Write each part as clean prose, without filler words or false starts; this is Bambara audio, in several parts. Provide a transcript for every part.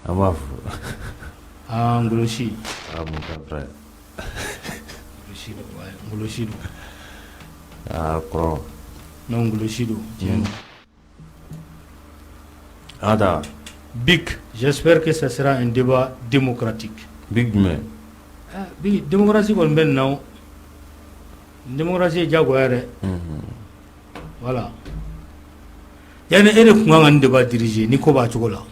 An b'a fo. Aa Ngolosi. Ah mon grand frère. Ngolosi don ouais Ngolosi don. Aa kɔrɔ. Non Ngolosi don tiɲɛ don. An ka taa. Bic, j'espère que ça sera un débat démocratique. Bic jumɛn? Bic démocratie kɔni bɛ nin na o. Démocratie ye diyagoya ye dɛ. Unhun. Voilà. Yani e de tun kan ka nin débat diriger ni ko b'a cogo la.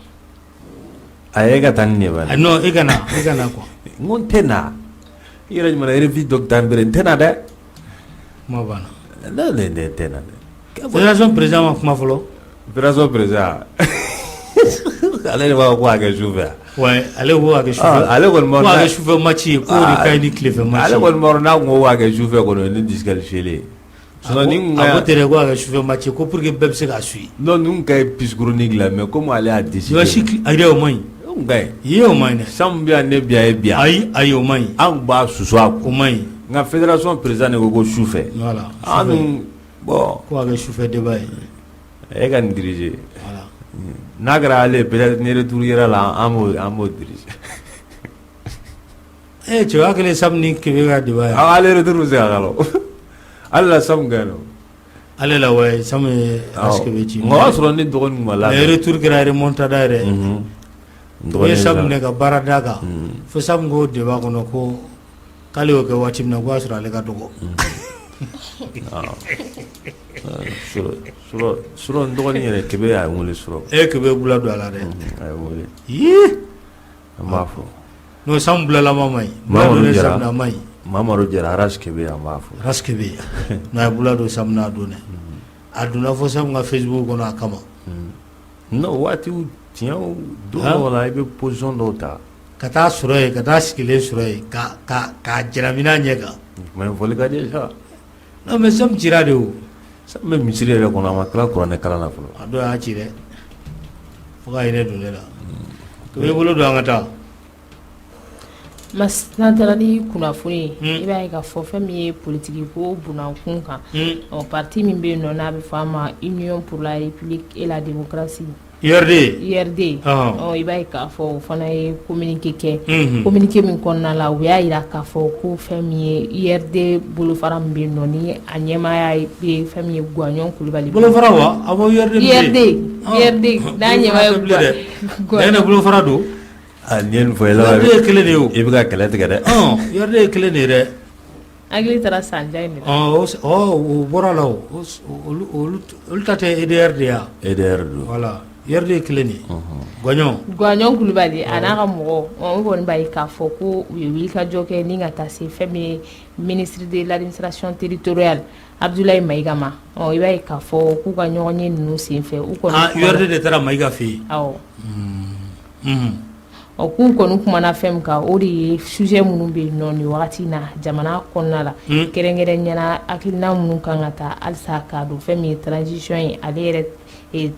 A e ka taa ni débat ye. Non e ka na e ka na quoi. N ko n tɛ na. I yɛrɛ ɲuman RFI dɔ taa n tɛ na dɛ. Kuma banna. Ne ne tɛ na dɛ. Fédération président ma kuma fɔlɔ. Fédération président ale de b'a fɔ ko a kɛ su fɛ. Ouais ale ko k'a kɛ su fɛ. Ale kɔni ko a kɛ sufɛ match ye k'o de ka ɲi ni tilefɛ match ye. Ale kɔni b'a dɔn n'a ko k'a kɛ sufɛ kɔni o ye ne disqualifié ye. Sinon ni a ko ten dɛ ko a kɛ sufɛ match ye ko pour que bɛɛ bɛ se k'a suit. Non ninnu ka ɲi psychologique la mais comme ale y'a décidé. Ayi o man ɲi. O kun ka ɲi. Ye o man ɲi dɛ. San bɛ yan ne bi yan e bi yan. Ayi ayi o man ɲi. An tun b'a susu a kun. O man ɲi. Nka fédération président de ko ko sufɛ. Voilà an dun bon. Ko a kɛ sufɛ débat ye. E ka nin diriger. Voilà. N'a kɛra ale ye peut-être ni retour yera la an b'o diriger. Ee cɛ o y'a kɛlen Samu ni Kebe ka débat ye. Ah aller retour bɛ se ka k'a la o. Ale la Samu ka ɲi nɔ. Ale la ouais Samu ye Ras Kebe ci. Nka o y'a sɔrɔ ne dɔgɔnin tun ma labɛn. Mais retour kɛra remontada ye dɛ. Unhun. U ye Samu minɛ ka baara d'a kan. Fo Samu ko débat kɔnɔ ko k'ale y'o kɛ waati min na k'o y'a sɔrɔ ale ka dɔgɔ. Surɔ n dɔgɔnin yɛrɛ Kebe y'a wele surɔ. E Kebe bula don a la dɛ. A ye wele. Ii An b'a fɔ. N'o Samu bulalama man ɲi. Mamadu Jara a man ɲi. Mamadu Jara Ras Kebe an b'a fɔ. Ras Kebe n'a ye bula don Samu na a don dɛ. A donna fo Samu ka Facebook kɔnɔ a kama. Non waatiw tiɲɛw don dɔw la i bɛ position dɔw ta. Ka taa sɔrɔ yen ka taa sigilen sɔrɔ yen ka k'a jalamina ɲɛ kan. Mais fɔli ka di sa. Non mais Samu cira de o. Samu bɛ misiri yɛrɛ kɔnɔ a ma tila kuranɛ kalan na fɔlɔ. A dɔw y'a ci dɛ. Fo ka hinɛ don ne la. I bolo don an ka taa. Mas n'an taara ni kunnafoni ye i b'a ye k'a fɔ fɛn min ye politiki ko bunakun kan ɔ parti min bɛ yen nɔ n'a bɛ fɔ a ma Union pour la République et la démocratie URD URD ɔ i b'a ye k'a fɔ o fana ye communiqué kɛ communiqué min kɔnɔna la u y'a jira k'a fɔ ko fɛn min ye URD bolofara min bɛ yen nɔ ni a ɲɛmaaya bɛ fɛn min ye Guwaɲɔn Kulubali bolofara wa a URD URD n'a ɲɛmaa ye ne bolofara don Nin ye nin fɔ URD ye kelen de ye i bɛ ka kɛlɛ tigɛ dɛ URD ye kelen de ye dɛ hakili taara san jan in o bɔra la olu ta tɛ EDR de ye wa EDR don voilà URD ye kelen de ye Guwaɲɔn Guwaɲɔn Kulubali a n'a ka mɔgɔw o kɔni b'a ye k'a fɔ ko u ye wulikajɔ kɛ ni ka taa se fɛn min ye ministre de l'administration territoriale Abdoulaye Mayiga ma i b'a ye k'a fɔ k'u ka ɲɔgɔnye ninnu senfɛ u kɔni URD de taara Mayiga fɛ yen awɔ Ɔ k'u kɔni kumana fɛn min kan o de ye sujet minnu bɛ yen nɔ nin wagati in na jamana kɔnɔna la kɛrɛnkɛrɛnnenya la hakilina minnu kan ka ta halisa k'a don fɛn min ye transition ye ale yɛrɛ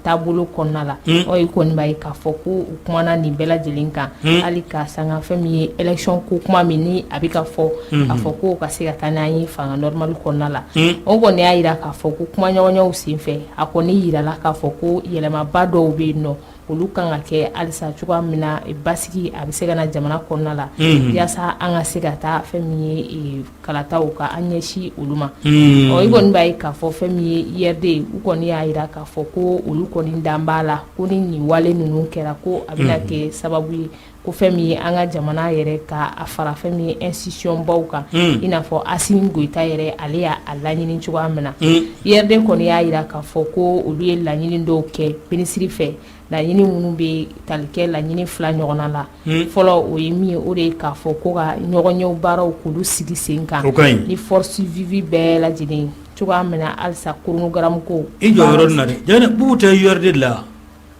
taabolo kɔnɔna la ɔ i kɔni b'a ye k'a fɔ ko u kumana nin bɛɛ lajɛlen kan hali ka sanga fɛn min ye élection ko kuma min ni a bɛ ka fɔ k'a fɔ ko ka se ka taa n'an ye fanga normal kɔnɔna la o kɔni y'a jira k'a fɔ ko kumaɲɔgɔnyaw senfɛ a kɔni jirala k'a fɔ ko yɛlɛmaba dɔw bɛ yen nɔ olu kan ka kɛ halisa cogoya min na basigi a bɛ se ka na jamana kɔnɔna la yaasa an ka se ka taa fɛn min ye kalataw ka an ɲɛsin olu ma ɔ i kɔni b'a ye k'a fɔ fɛn min ye URD u kɔni y'a jira k'a fɔ ko olu kɔni dan b'a la ko ni nin wale ninnu kɛra ko a bɛna kɛ sababu ye ko fɛn min ye an ka jamana yɛrɛ ka a fara fɛn min ye institution baw kan i n'a fɔ Asimi Goyita yɛrɛ ale y'a laɲini cogoya min na URD kɔni y'a jira k'a fɔ ko olu ye laɲini dɔw kɛ minisiri fɛ laɲini minnu bɛ tali kɛ laɲini fila ɲɔgɔnna la fɔlɔ o ye min ye o de ye k'a fɔ ko ka ɲɔgɔnyew baaraw k'olu sigi sen kan ni force vive bɛɛ lajɛlen cogoya min na halisa chronogramme ko i jɔ yɔrɔ na dɛ Bubu tɛ URD la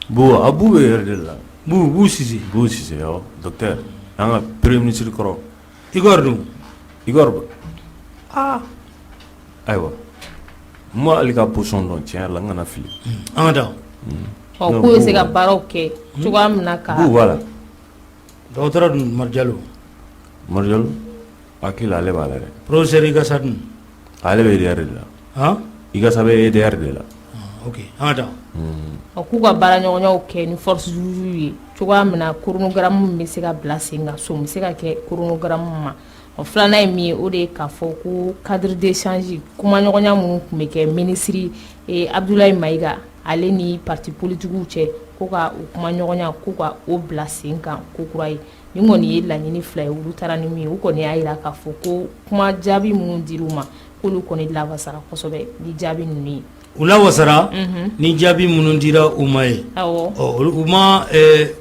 Bon a Bubu bɛ URD la Bubu Sise Bubu Sise docteur an ka premier ministre kɔrɔ Igor dun Igor aa ayiwa n ma ale ka position dɔn tiɲɛ yɛrɛ la n kana fili an ka taa ɔ k'u bɛ se ka baaraw kɛ cogoya min na ka Bubu b'a la dɔgɔtɔrɔ dun Umaru Jalo Umaru Jalo hakili la ale b'a la dɛ professeur Igasa dun ale bɛ EDR de la han Igasa bɛ EDR de la ok an ka taa. Ɔ k'u ka baaraɲɔgɔnyaw kɛ ni forces vives ye cogoya min na chronogramme min bɛ se ka bila sen kan, son bɛ se ka kɛ chronogramme ma. Ɔ filanan ye min ye, o de ye k'a fɔ ko cadre d'échange kumaɲɔgɔnya minnu tun bɛ kɛ minisiri Abdoulaye Maïga ale ni parti politigiw cɛ, ko ka o kumaɲɔgɔnya ko ka o bila sen kan ko kura ye. Nin kɔni ye laɲini fila ye olu taara ni min ye. U kɔni y'a jira k'a fɔ ko kuma jaabi minnu dir'u ma, k'olu kɔni lawasara kosɛbɛ ni jaabi ninnu ye. U lawasara ni jaabi minnu dira u ma ye. Ɔ u ma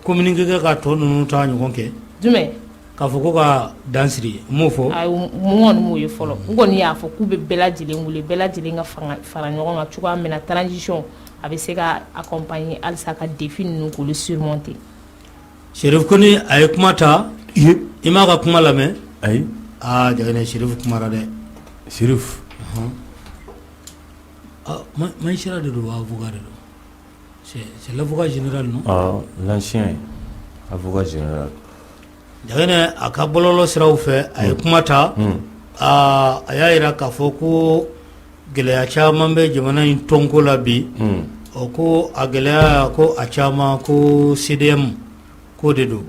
communiqué kɛ ka tɔ ninnu ta ɲɔgɔn kɛ. Jumɛn? K'a fɔ ko ka dan siri, u m'o fɔ? Ayi, mun kɔni m'o ye fɔlɔ. U kɔni y'a fɔ k'u bɛ bɛɛ lajɛlen wele, bɛɛ lajɛlen ka fara ɲɔgɔn kan cogoya min na transition a bɛ se ka accompagner halisa ka défi ninnu k'olu surmonter. Cherif Kone a ye kuma ta, i m'a ka kuma lamɛn? Ayi. Aa Jaginɛ, Cherif kumara dɛ. Cherif. Magistrat de don wa avocat de don? C'est l'avocat général, non? L'ancien avocat général. Jaginɛ, a ka bɔlɔlɔ siraw fɛ, a ye kuma ta, aa a y'a jira k'a fɔ ko gɛlɛya caman bɛ jamana in tɔnko la bi. Ɔ ko a gɛlɛya ko a caman ko CDM ko de don.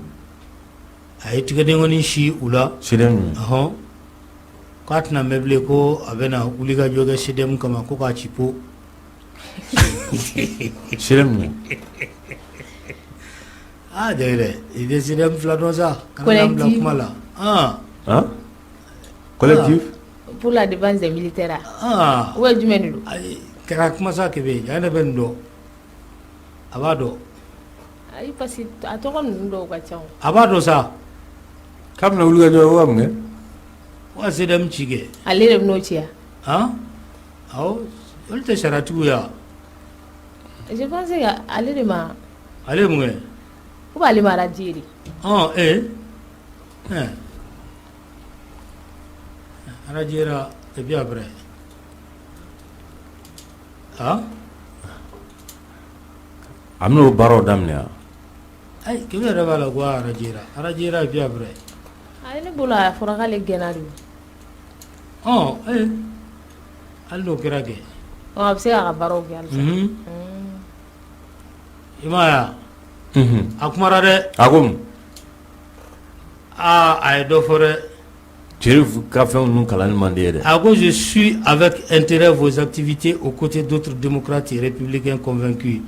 A ye tigɛdenkɔni si u la. CDM. Ɔhɔn, k'a tɛna mɛn bilen ko a bɛna wulikajɔ kɛ CDM kama, ko k'a ci po. CDM. Aa Jaginɛ, i tɛ CDM fila dɔn sa, kana n'an bila kuma la. Han, collectif pour la défense des militaires ou bien jumɛn de don? Ayi, kana kuma sa Kebe, Jaginɛ bɛ nin dɔn, a b'a dɔn. Ayi, parce que a tɔgɔ ninnu dɔw ka ca. A b'a dɔn sa. K'a bɛna wulikajɔ ko ka mun kɛ? Ko ka CDM ci kɛ. Ale de bɛn'o ci wa? Han, awɔ, olu tɛ sariyatigiw ye wa? Je pense que ale de ma. Ale ye mun kɛ? Ou bien ale ma radier de? Ɔn ee ɛɛ radier et puis après ah A bɛn'o baaraw daminɛ wa? Ayi, Kebe yɛrɛ b'a la ko a radier radier et puis après. Ayi, ne bolo a fɔra k'ale gɛnna de. Ɔ ee hali n'o kɛra kɛ. Ɔ a bɛ se k'a ka baaraw kɛ halisa. I m'a ye wa? A kumara dɛ. A ko mun? Aa a ye dɔ fɔ dɛ. Cherif ka fɛn ninnu kalanni man di ye dɛ. A ko je suis avec intérêt vos activités aux côtés d'autres démocrates et républicains convaincus.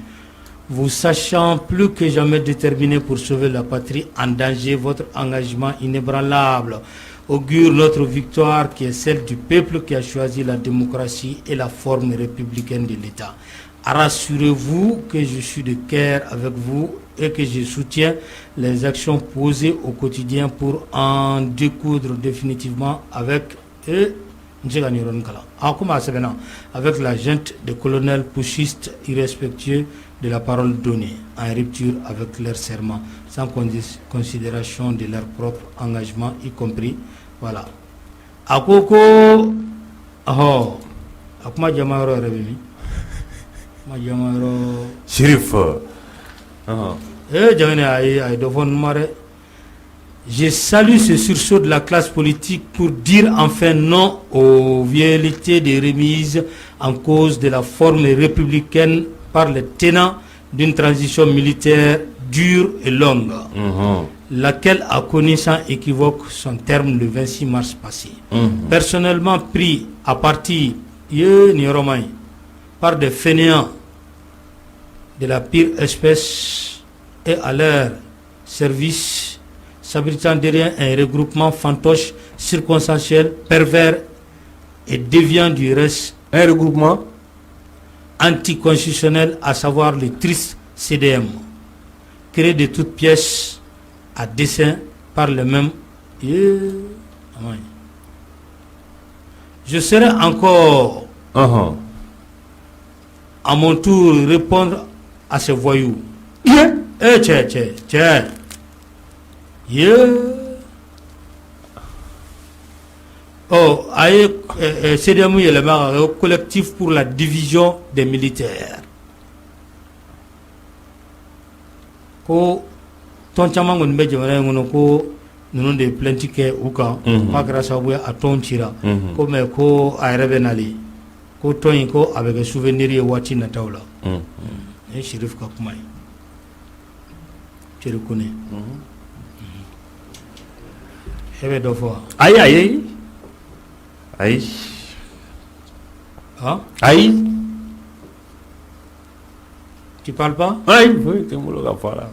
Vous sachant plus que jamais déterminés pour sauver la patrie en danger, votre engagement inébranlable augure notre victoire qui est celle du peuple qui a choisi la démocratie et la forme républicaine de l'État. Rassurez-vous que je suis de cœur avec vous et que je soutiens les actions posées au quotidien pour en découdre définitivement avec eux. Avec la junte de colonels putschistes irrespectueux de la parole donnée, en rupture avec leur serment, sans considération de leur propre engagement, y compris. Voilà. A ko ko ɔhɔ a kuma jama yɔrɔ yɛrɛ bɛ min? Kuma jama yɔrɔ. Cherif. Ee Jaginɛ, a ye dɔ fɔ ninnu ma dɛ. Je salue ce sursaut de la classe politique pour dire enfin non aux velléités de remise en cause de la forme républicaine par les tenants d'une transition militaire dure et longue, laquelle a connu sans équivoque son terme le 26 mars passé. Personnellement pris à partie par des fainéants de la pire espèce et à leur service, s'abritant derrière un regroupement fantoche, circonstanciel, pervers et déviant du reste. Un regroupement anticonstitutionnel, à savoir le triste CDM, créé de toutes pièces à dessein par le même. Je serai encore à mon tour répondre à ces voyous. Eh cɛ cɛ cɛ ye ɔ a ye CDM yɛlɛma ka kɛ collectif pour la division des militaires, ko tɔn caman kɔni bɛ jamana in kɔnɔ, ko ninnu de ye plainte kɛ u kan, k'a kɛra sababu ye a tɔn cira, ko mais ko a yɛrɛ bɛ nalen, ko tɔn in ko a bɛ kɛ souvenir ye waati nataw la. Nin ye Cherif ka kuma ye Chérif Kone e bɛ dɔ fɔ wa? Ayi ayi ayi ayi tu parles pas? Ayi foyi tɛ n bolo ka fɔ a la.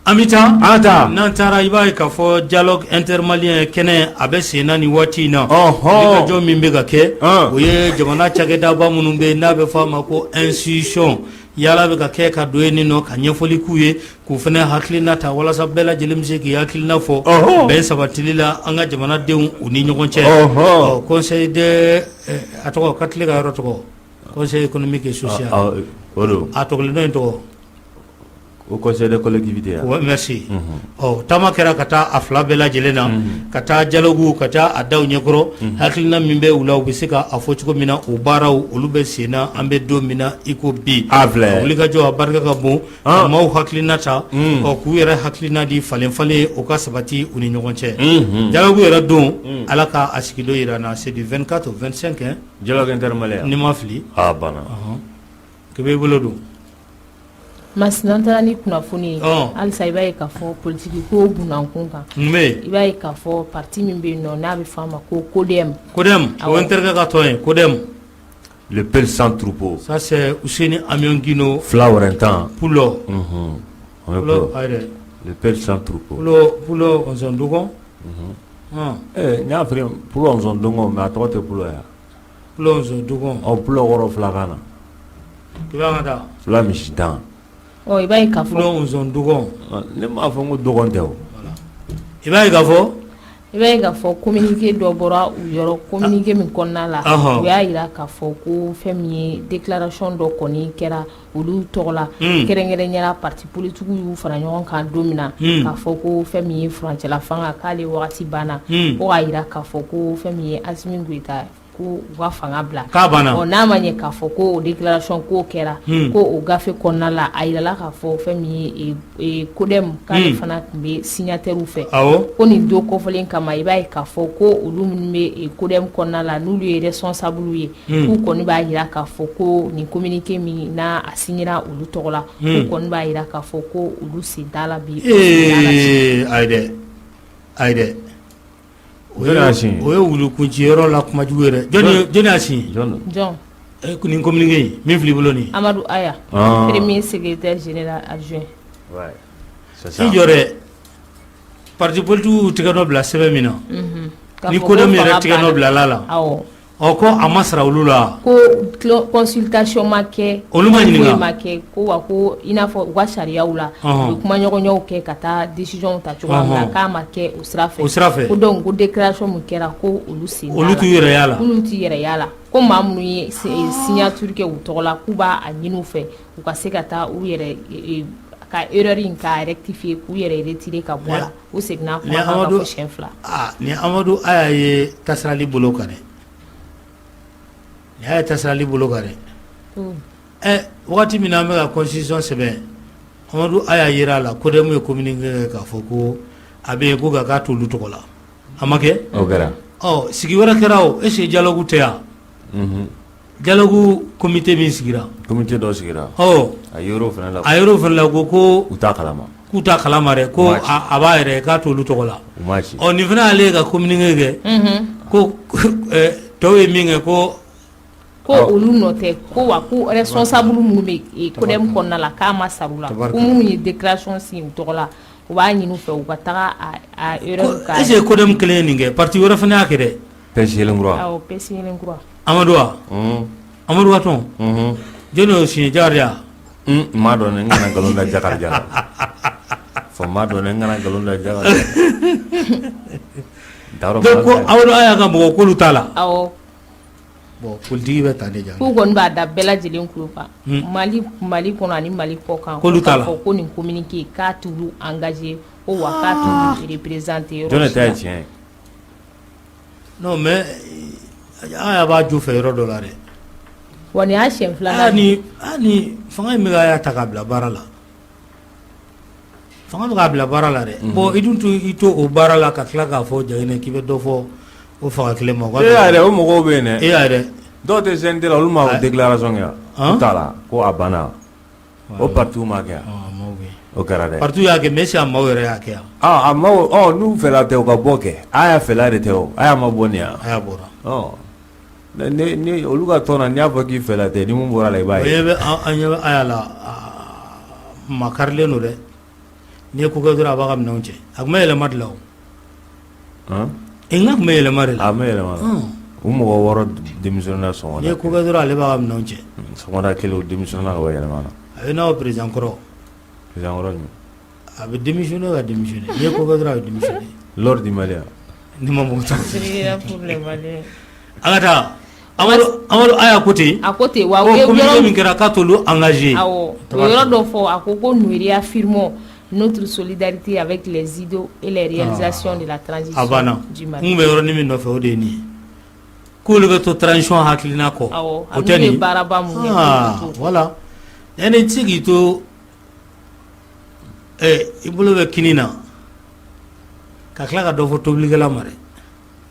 An bɛ taa an taa n'an taara i b'a ye k'a fɔ dialogue intermalien kɛnɛ a bɛ sen na nin waati in na wulikajɔ min bɛ ka kɛ o ye jamana cakɛdaba minnu bɛ n'a bɛ fɔ a ma ko institution yala bɛ ka kɛ ka don yen nɔ ka ɲɛfɔli k'u ye k'u fana hakilina ta walasa bɛɛ lajɛlen bɛ se k'i hakilina fɔ bɛn sabatili la an ka jamanadenw u ni ɲɔgɔn cɛ conseil de a tɔgɔ ka tile ka yɔrɔ tɔgɔ conseil économique et social a tɔgɔ in tɔgɔ Haut conseil des collectivités merci ɔ taama kɛra ka taa a fila bɛɛ lajɛlen na ka taa dialogue ka taa a da u ɲɛkɔrɔ hakilina min bɛ u la u bɛ se ka a fɔ cogo min na o baaraw olu bɛ sen na an bɛ don min na i ko bi a filɛ wulikajɔ a barika ka bon ka maaw hakilina ta ɔ k'u yɛrɛ hakilina di falen falen o ka sabati u ni ɲɔgɔn cɛ dialogue yɛrɛ don Ala ka a sigidon jira an na c'est du 24 au 25 dialogue intermalien ni n ma fili a banna k'i bolo don Mas n'an taara ni kunnafoni ye halisa i b'a ye k'a fɔ politiki ko bunakun kan i b'a ye k'a fɔ parti min bɛ yen nɔ n'a bɛ fɔ a ma ko CODEM CODEM o ye n terikɛ ka tɔn ye CODEM le peuple sans troupeau ça c'est Useni Amion Guino fila wɛrɛntan Pulo le peuple sans troupeau Pulo Nzɔn Dogon n y'a fɔ Pulo Nzɔn Dogon mais a tɔgɔ tɛ Pulo ya Pulo Nzɔn Dogon Pulo kɔrɔ filakan na fila misi tan i b'a ye k'a fɔ Dogon ne m'a fɔ ko dɔgɔn tɛ i b'a ye k'a fɔ i b'a ye k'a fɔ communiqué dɔ bɔra u yɔrɔ communiqué min kɔnɔna la u y'a jira k'a fɔ ko fɛn min ye déclaration dɔ kɔni kɛra olu tɔgɔ la kɛrɛnkɛrɛnnenya la parti politique y'u fara ɲɔgɔn kan don min na k'a fɔ ko fɛn min ye furancɛla fanga k'ale wagati banna ko k'a jira k'a fɔ ko fɛn min ye Asimi Goyita ko u ka fanga bila k'a banna ɔ n'a ma ɲɛ k'a fɔ ko o déclaration ko kɛra ko o gafe kɔnɔna la a jirala k'a fɔ fɛn min ye CODEM k'ale fana tun bɛ signataire fɛ ko nin don kofɔlen kama i b'a ye k'a fɔ ko olu minnu bɛ CODEM kɔnɔna la n'olu ye responsable ye k'u kɔni b'a jira k'a fɔ ko nin communiqué min n'a a signera olu tɔgɔ la k'u kɔni b'a jira k'a fɔ ko olu sen t'a la bi ee ayi dɛ ayi dɛ O o ye wulukunci yɔrɔ la kuma jugu yɛrɛ jɔn y'a signé nin communiqué min filɛ i bolo nin Amadu Aya premier secrétaire général adjoint i jɔ dɛ parti politique tɛgɛ nɔ bila sɛbɛn min na ni CODEM yɛrɛ tɛgɛ nɔ bilala la Ɔ ko a ma sara olu la ko consultation ma kɛ olu ma ɲininka ma kɛ ko wa ko i n'a fɔ u ka sariyaw la u bɛ kumaɲɔgɔnyaw kɛ ka taa décision ta cogoya min na k'a ma kɛ o sira fɛ o sira fɛ ko donc ko déclaration min kɛra ko olu sen olu t'u yɛrɛ y'a la olu t'u yɛrɛ y'a la ko maa minnu ye signature kɛ u tɔgɔ la k'u b'a ɲini u fɛ u ka se ka taa u yɛrɛ ka erreur in k'a rectifier k'u yɛrɛ retirer ka bɔ a la U seginna kuma kan fo siɲɛ fila ni Amadu Aya ye tasirali bolo kan dɛ nin y'a ye tasirali bolo kan dɛ ɛ waati min na an bɛ ka constitution sɛbɛn Amadu Aya yera a la CODEM ye communiqué kɛ k'a fɔ ko a bɛ yen ko nka k'a t'olu tɔgɔ la a ma kɛ o kɛra ɔ sigi wɛrɛ kɛra o est-ce que dialogue tɛ yan dialogue comité min sigira comité dɔ sigira a yer'o fana la a yer'o fana la ko ko u t'a kalama k'u t'a kalama dɛ ko a b'a yɛrɛ k'a t'olu tɔgɔ la ɔ nin fana y'ale ka communiqué kɛ ko tɔw ye min kɛ ko ko olu nɔ tɛ ko wa ko responsable minnu bɛ CODEM kɔnɔna la k'a ma sara u la ko minnu ye déclaration signé u tɔgɔ la u b'a ɲini u fɛ u ka taga a erreur est ce que CODEM kelen ye nin kɛ parti wɛrɛ fana y'a kɛ dɛ PS Yelenkura awɔ PS Yelenkura Amadu wa Amadu ka tɔn jɔn y'o signé Jakarija n m'a dɔn n kana nkalon da Jakarija la fɔ n m'a dɔn n kana nkalon da Jakarija la ko Amadu Aya ka mɔgɔ k'olu t'a la awɔ bon politique bɛ tan de ja k'u kɔni b'a da bɛɛ lajɛlen tulo kan Mali Mali kɔnɔ ani Mali kɔ kan k'olu t'a la ko nin communiqué k'a t'olu engagé ko wa k'a t'olu représenter yɔrɔ si la jɔn de ta ye tiɲɛ ye Non mais Aya b'a jo fɛ yɔrɔ dɔ la dɛ wa nin y'a siɲɛ filanan ni fanga in bɛ k'a ta k'a bila baara la fanga bɛ k'a bila baara la dɛ bon i dun i to o baara la ka tila k'a fɔ Jaginɛ k'i bɛ dɔ fɔ o fanga kelen ma e y'a yɛrɛ o mɔgɔw bɛ yen dɛ e y'a yɛrɛ dɔw tɛ CNT la olu ma déclaration kɛ u t'a la ko a banna. O parti ma kɛ o kɛra dɛ. Parti y'a kɛ mais est-ce que a maaw yɛrɛ y'a kɛ yan? A maaw n'u fɛla tɛ u ka bɔ kɛ Aya fɛla de tɛ o Aya ma bɔ nin yan Aya bɔra ni olu ka tɔn na n'i y'a fɔ k'i fɛla tɛ ni mun bɔra la i b'a ye an ɲɛ bɛ Aya la maa karilen don dɛ n'i ye ko kɛ dɔrɔn a b'a ka minɛnw cɛ a tun bɛ yɛlɛma de la o n ka tun bɛ yɛlɛma de la a bɛ yɛlɛma u mɔgɔ 6 démissionné sɔgɔmada n'i ye ko kɛ dɔrɔn ale b'a ka minɛnw cɛ sɔgɔmada kelen u démissionné ka bɔ yɛlɛma na a bɛ n'a fɔ président kɔrɔ président kɔrɔ jumɛn a bɛ démissionné ka démissionné n'i ye ko kɛ dɔrɔn a bɛ démissionné l'or du Mali ni ma mɔgɔ an ka taa Amadu Aya ko ten a ko ten wa ko communiqué min kɛra k'a t'olu engagé awɔ o yɔrɔ dɔ fɔ a ko ko nous réaffirmons notre solidarité avec les idéaux et les réalisations de la transition a banna n kun bɛ yɔrɔnin min nɔfɛ o de ye nin ye k'olu bɛ to transition hakilina kɔ o tɛ nin ye baaraba mun kɛ voilà yani i tɛ se k'i to i bolo bɛ kini na ka tila ka dɔ fɔ tobilikɛla ma dɛ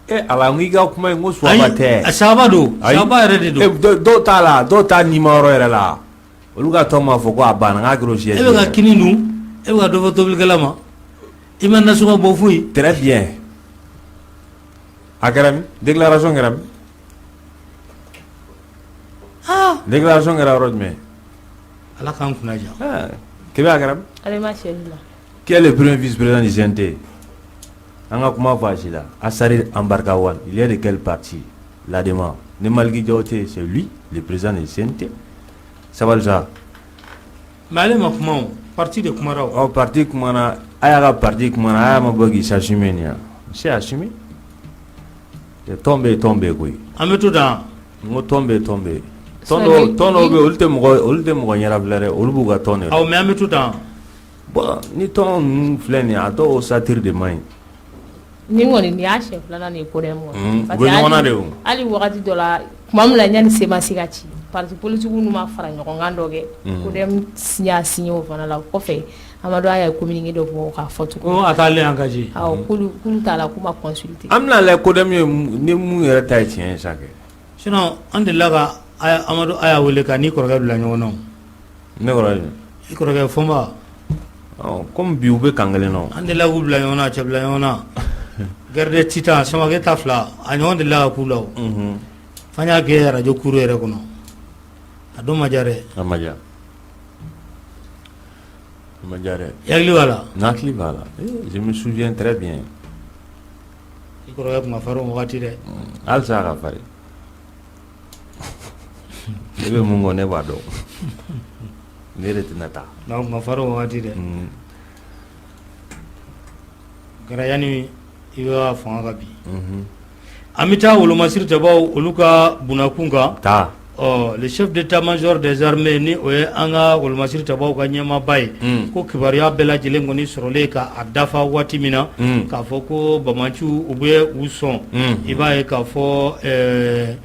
E ala n i ka kuma in ko suwaba tɛ a saba don saba yɛrɛ de don dɔw t'a la dɔw t'a nima yɔrɔ yɛrɛ la olu ka tɔn m'a fɔ ko a banna k'a kɛra o e bɛ ka kini dun e bɛ ka dɔ fɔ tobilikɛla ma i ma nasɔngɔ bɔ foyi très bien a kɛra min déclaration kɛra min déclaration kɛra yɔrɔ jumɛn ala k'an kunna diya kebe a kɛra min qui est le premier vice-président du CNT An ka kuma fɔ a si la Asari Anbarika Wane il est de quel parti l'ADEMA ni Maliki Jaw tɛ c'est lui le président du CNT sabali sa mais ale ma kuma o parti de kumara o ɔ parti kumana Aya ka parti kumana Aya ma bɔ k'i s'assumer nin ya c'est assumé tɔn bɛ yen tɔn bɛ yen koyi an bɛ to dan n ko tɔn bɛ yen tɔn bɛ yen tɔn dɔw tɔn dɔw bɛ yen olu tɛ mɔgɔ ɲɛnabila dɛ olu b'u ka tɔn de awɔ mais an bɛ to dan bon ni tɔn ninnu filɛ nin ye a dɔw ossature de man ɲi nin kɔni nin y'a siɲɛ filanan de ye CODEM kɔnɔ u bɛ ɲɔgɔn na de o hali wagati dɔ la tuma min na yanni CMAS ka ci parti politique ninnu ma fara ɲɔgɔn kan dɔ kɛ CODEM y'a signé o fana la o kɔfɛ Amadu Aya ye communiqué dɔ bɔ k'a fɔ tugun ko a t'ale engagé awɔ k'olu t'a la k'u ma consulté an bɛna lajɛ CODEM ye ni mun yɛrɛ ta ye tiɲɛ ye sa kɛ sinon an delila ka Amadu Aya wele ka n'i kɔrɔkɛ bila ɲɔgɔn na ne kɔrɔkɛ i kɔrɔkɛ Fɔnba comme bi u bɛ kan kelen na an delila k'u bila ɲɔgɔn na cɛ bila ɲɔgɔn na guerre des titans Samakɛ ta fila a ɲɔgɔn delila ka k'u la o f'an y'a kɛ arajo kuru yɛrɛ kɔnɔ a don ma diya dɛ a ma diya a ma diya dɛ i hakili b'a la n hakili b'a la je me souviens très bien i kɔrɔkɛ tun ka farin o wagati dɛ halisa a ka farin Ne bɛ mun kɔ ne b'a dɔn ne de tɛna taa non ma farin o wagati dɛ kɛra yanni i bɛ fanga ka bin an bɛ taa wolomasiri tabaw olu ka bunakun kan taa ɔ le chef d'état-major des armées ni o ye an ka wolomasiri tabaw ka ɲɛmaaba ye ko kibaruya bɛɛ lajɛlen kɔni sɔrɔlen k'a dafa waati min na k'a fɔ ko bamanciw u bɛ u sɔn i b'a ye k'a fɔ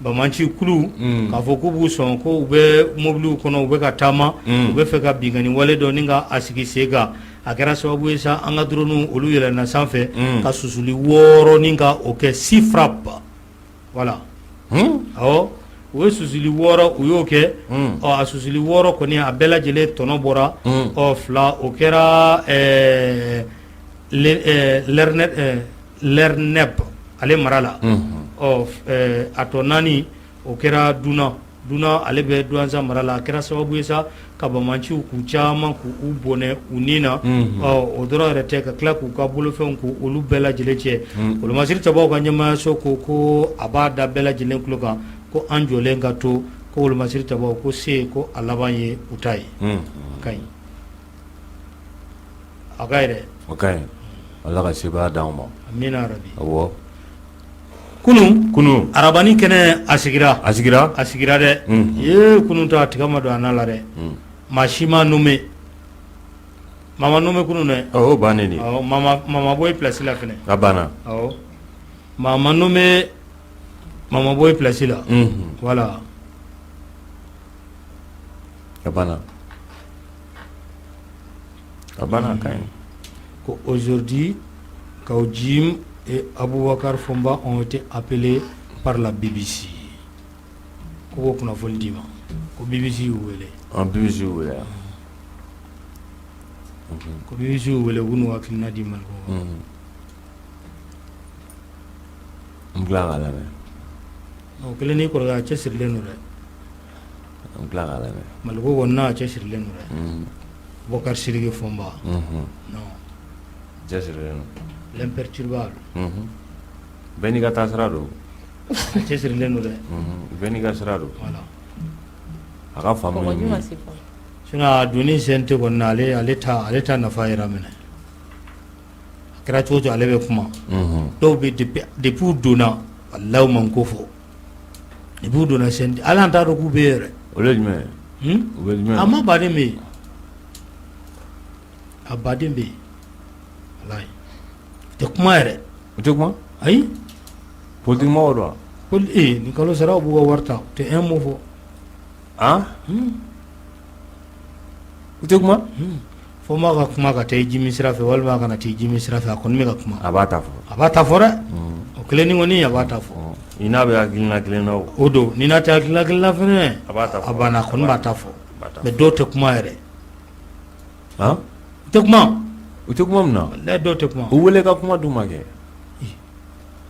banbaanci kulu k'a fɔ k'u b'u sɔn ko u bɛ mobiliw kɔnɔ u bɛ ka taama u bɛ fɛ ka binkanni wale dɔ ni ka a sigi sen kan a kɛra sababu ye sa an ka drone olu yɛlɛnna sanfɛ ka susuli 6 ni ka o kɛ six frappes voilà awɔ u ye susuli 6 u y'o kɛ ɔ a susuli 6 kɔni a bɛɛ lajɛlen tɔnɔ bɔra ɔ fila o kɛra Lernep ale mara la ɔ a tɔ naani o kɛra Duna Duna ale bɛ Douentza mara la a kɛra sababu ye sa ka banbaanciw k'u caman k'u bɔnɛ u ni na ɔ o dɔrɔn yɛrɛ tɛ ka tila k'u ka bolofɛnw k' olu bɛɛ lajɛlen cɛ wolomasiri tabaw ka ɲɛmaayaso ko ko a b'a da bɛɛ lajɛlen tulo kan ko an jɔlen ka to ko wolomasiri tabaw ko se ko a laban ye u ta ye ka ɲi a ka ɲi dɛ o ka ɲi ala ka sebaaya d'anw ma amina rabi awɔ kunun kunun arabani kɛnɛ a sigira a sigira a sigira dɛ ee kunun ta tiga ma don a na la dɛ maa si ma nommé maa ma nommé kunun dɛ o bannen de maa ma bɔ i place la fɛnɛ a banna awɔ maa ma nommé maa ma bɔ i place la voilà a banna a banna ka ɲi ko aujourd'hui Kaou Djim et Aboubacar Fomba ont été appelés par la BBC ko k'o kunnafoni d'i ma. Ko BBC y'u wele. Ɔ BBC y'u wele wa? Ko BBC y'u wele k'u n'u hakilina di Maliko kan. N tila k'a lamɛn. O kelen n'i kɔrɔkɛ a cɛsirilen don dɛ. N tila k'a lamɛn. Maliko kɔni n'a cɛsirilen don dɛ. Bɔkari Sidiki Fɔnba. Non. Cɛsirilen don. L'imperturbable. Bɛɛ n'i ka taasira don. A cɛsirilen don dɛ. Bɛɛ n'i ka sira don. Voilà. A ka faamu ye min ye. Sinon a donni CNT kɔni na ale ale ta ale ta nafa yɛrɛ minɛ. A kɛra cogo o cogo ale bɛ kuma. Dɔw bɛ depuis u donna walahi u ma n ko fɔ. Depuis u donna CNT hali an t'a dɔn k'u bɛ yen yɛrɛ. Olu ye jumɛn ye? U bɛ jumɛn? A ma baden bɛ yen. A baden bɛ yen. Walahi. U tɛ kuma yɛrɛ. U tɛ kuma? Ayi. Politique mɔgɔw don wa? Ni kalo sara u b'u ka wari ta u tɛ un mot fɔ. Han? U tɛ kuma? Fo maa ka kuma ka taa i jimi sira fɛ walima a kana taa i jimi sira fɛ a kɔni bɛ ka kuma. A b'a ta fɔ. A b'a ta fɔ dɛ. O kelennin kɔni a b'a ta fɔ. I n'a bɛ hakilina kelen na o. O don ni n'a tɛ hakilina kelen na fana. A b'a ta fɔ. A banna a kɔni b'a ta fɔ. Mais dɔw tɛ kuma yɛrɛ. Han? U tɛ kuma. U tɛ kuma mun na? Walahi dɔw tɛ kuma. U wele ka kuma d'u ma kɛ.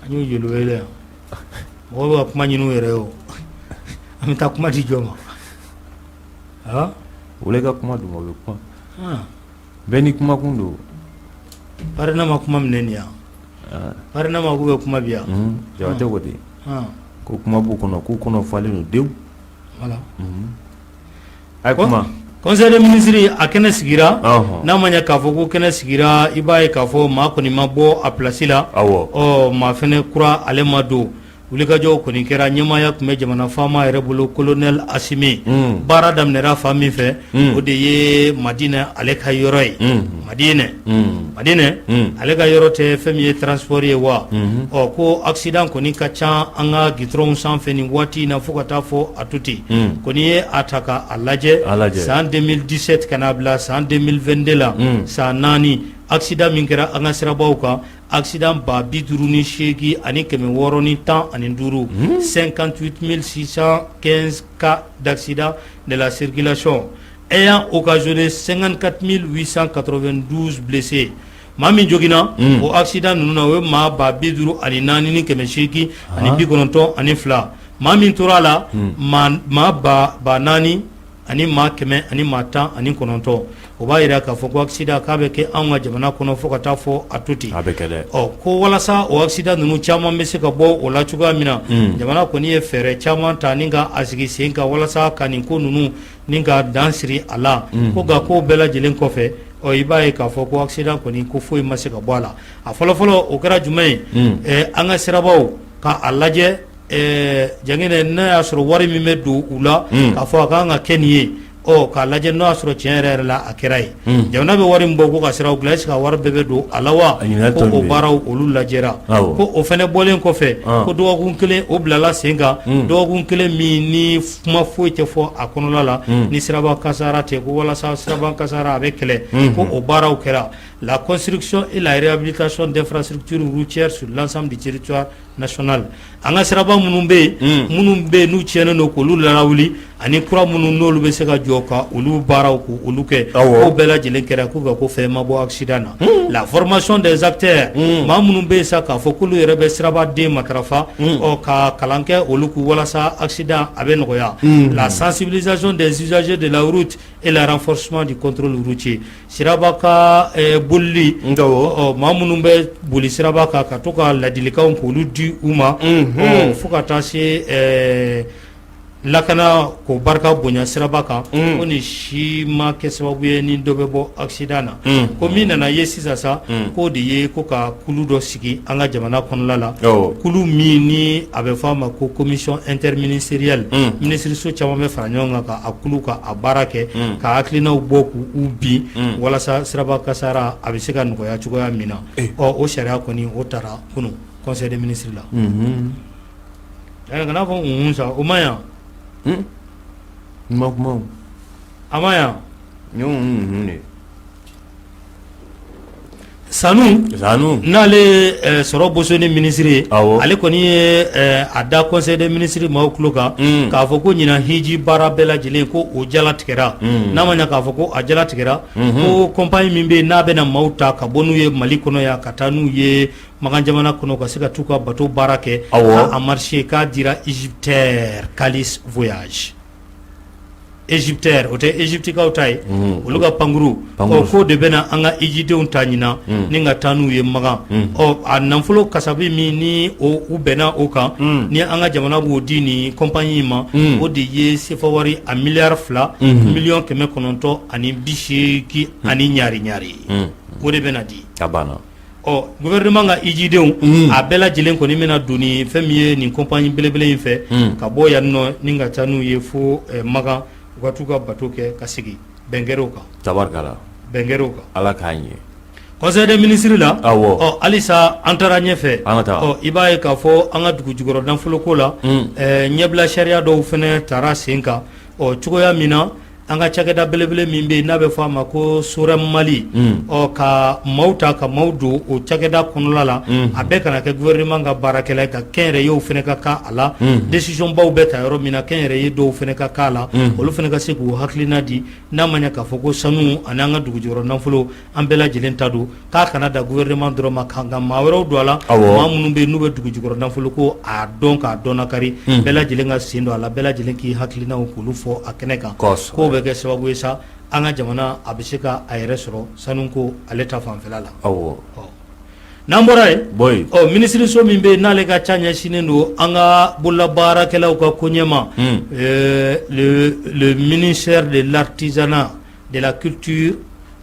An y'u joli wele yan mɔgɔw bɛ ka kuma ɲini u yɛrɛ ye o an bɛ taa kuma di jɔn ma han wele ka kuma d'u ma u bɛ kuma bɛɛ n'i kumakun don PARENA ma kuma minɛ nin yan PARENA ma k'u bɛ kuma bi yan Jabatɛ ko ten ko kuma b'u kɔnɔ k'u kɔnɔ falen don dewu voilà A kuma conseil des ministres a kɛnɛ sigira n'a ma ɲɛ k'a fɔ ko kɛnɛ sigira i b'a ye k'a fɔ maa kɔni ma bɔ a place la ɔ maa fana kura ale ma don wulikajɔw kɔni kɛra ɲɛmaaya tun bɛ jamana faama yɛrɛ bolo colonel Asimi baara daminɛra fan min fɛ o de ye Madinɛ ale ka yɔrɔ ye Madinɛ Madinɛ ale ka yɔrɔ tɛ fɛn min ye transport ye wa ɔ ko accident kɔni ka ca an ka gitɔrɔnw sanfɛ nin waati in na fo ka taa fɔ a to ten kɔni ye a ta ka a lajɛ san 2017 ka n'a bila san 2022 la san 4 accident min kɛra an ka sirabaw kan accident 58,615 58 615 cas d'accident de la circulation ayant occasionné 54 892 blessés maa min joginna o accident ninnu na o ye maa 54,892 maa min tora a la maa 4,119 o b'a jira k'a fɔ ko accident k'a bɛ kɛ anw ka jamana kɔnɔ fo ka taa fɔ a to ten ɔ ko walasa o accident ninnu caman bɛ se ka bɔ o la cogoya min na jamana kɔni ye fɛɛrɛ caman ta ni ka a sigi sen kan walasa ka nin ko ninnu ni ka dan siri a la ko nka ko bɛɛ lajɛlen kɔfɛ ɔ i b'a ye k'a fɔ ko accident kɔni ko foyi ma se ka bɔ a la a fɔlɔfɔlɔ o kɛra jumɛn ye an ka sirabaw ka a lajɛ Janginɛ n'a y'a sɔrɔ wari min bɛ don u la k'a fɔ a ka kan ka kɛ nin ye ɔ k'a lajɛ n'o y'a sɔrɔ tiɲɛ yɛrɛ yɛrɛ la a kɛra ye jamana bɛ wari min bɔ ko ka siraw dilan est-ce que a wari bɛɛ bɛ don a la wa ko o baaraw olu lajɛra ko o fana bɔlen kɔfɛ ko dɔgɔkun kelen o bilala sen kan dɔgɔkun kelen min ni kuma foyi tɛ fɔ a kɔnɔla la ni siraba kasara tɛ ko walasa siraba kasara a bɛ kɛlɛ ko o baaraw kɛra la construction et la réhabilitation d'infrastructures routières sur l'ensemble du territoire national an ka siraba minnu bɛ yen minnu bɛ yen n'u tiɲɛnen don k'olu lawuli ani kura minnu n'olu bɛ se ka jɔ ka olu baaraw k' olu kɛ o bɛɛ lajɛlen kɛra k'u ka ko fɛn ma bɔ accident na la formation des acteurs maa minnu bɛ yen sa k'a fɔ k'olu yɛrɛ bɛ sirabaden matarafa ɔ ka kalan kɛ olu kun walasa accident a bɛ nɔgɔya la sensibilisation des usagers de la route et le renforcement du contrôle routier siraba kan bolili maa minnu bɛ boli siraba kan ka to ka ladilikanw k'olu di u ma fo ka taa se lakana k'o barika bonya siraba kan ko nin si ma kɛ sababu ye ni dɔ bɛ bɔ accident na ko min nana ye sisan sa k'o de ye ko ka kulu dɔ sigi an ka jamana kɔnɔla la kulu min ni a bɛ fɔ a ma ko commission interministérielle minisiriso caman bɛ fara ɲɔgɔn kan ka a kulu ka a baara kɛ ka hakilinaw bɔ k'u bin walasa siraba kasara a bɛ se ka nɔgɔya cogoya min na ɔ o sariya kɔni o taara kunun conseil des ministres la kana fɔ un sa o ma yan ma kuma a ma yan de. Sanu n'ale sɔrɔ bosoni minisiri ye ale kɔni ye a da conseil des ministres maaw tulo kan k'a fɔ ko ɲinan hiji baara bɛɛ lajɛlen ko o jalatigɛra n'a ma ɲɛ k'a fɔ ko a jalatigɛra ko compagnie min bɛ yen n'a bɛna maaw ta ka bɔ n'u ye Mali kɔnɔ yan ka taa n'u ye Makan jamana kɔnɔ ka se ka t'u ka bato baara kɛ a marché k'a dira Égyptair Kalis Voyage Égyptair o tɛ Égyptekaw ta ye olu ka pankuru k'o de bɛna an ka hijidenw ta ɲinan ni ka taa n'u ye Makan ɔ a nafolo kasabi min ni u bɛnna o kan ni an ka jamana b'o di nin compagnie in ma o de ye sefa wari a miliyari 2 miliyɔn 980 ani ɲari ɲari o de bɛna di a banna. Ɔ gouvernement ka hijidenw a bɛɛ lajɛlen kɔni bɛna don ni fɛn min ye nin compagnie belebele in fɛ ka bɔ yan nɔ ni ka taa n'u ye fo Makan u ka t'u ka bato kɛ ka segin bɛn kɛra o kan tabarikala bɛn kɛra o kan Ala k'a ɲɛ conseil des ministres la awɔ ɔ halisa an taara ɲɛfɛ an ka taa ɔ i b'a ye k'a fɔ an ka dugu jukɔrɔ nafoloko la ɲɛbila sariya dɔw fana tara sen kan ɔ cogoya min na An ka cakɛda belebele min bɛ yen n'a bɛ fɔ a ma ko SOREM Mali ɔ ka maaw ta ka maaw don o cakɛda kɔnɔla la a bɛɛ kana kɛ gouvernement ka baarakɛla ye ka kɛnyɛrɛyew fana ka kan a la décision baw bɛ ta yɔrɔ min na kɛnyɛrɛye dɔw fana ka kan a la olu fana ka se k'u hakilina di n'a ma ɲɛ k'a fɔ ko sanu ani an ka dugu jukɔrɔ nafolo an bɛɛ lajɛlen ta don k'a kana dan gouvernement dɔrɔn ma ka nka maa wɛrɛw don a la maa minnu bɛ yen n'u bɛ dugu jukɔrɔ nafolo ko a dɔn k'a dɔn nakari bɛɛ lajɛlen ka sen don a la bɛɛ lajɛlen k'i hakilinaw k'olu fɔ a kɛnɛ kan k'o bɛ kɛ sababu ye sa an ka jamana a bɛ se ka a yɛrɛ sɔrɔ sanuko ale ta fanfɛla la n'an bɔra yen ɔ minisiriso min bɛ yen n'ale ka ca ɲɛsinnen don an ka bololabaarakɛlaw ka koɲɛ ma le ministère de l'artisanat de la culture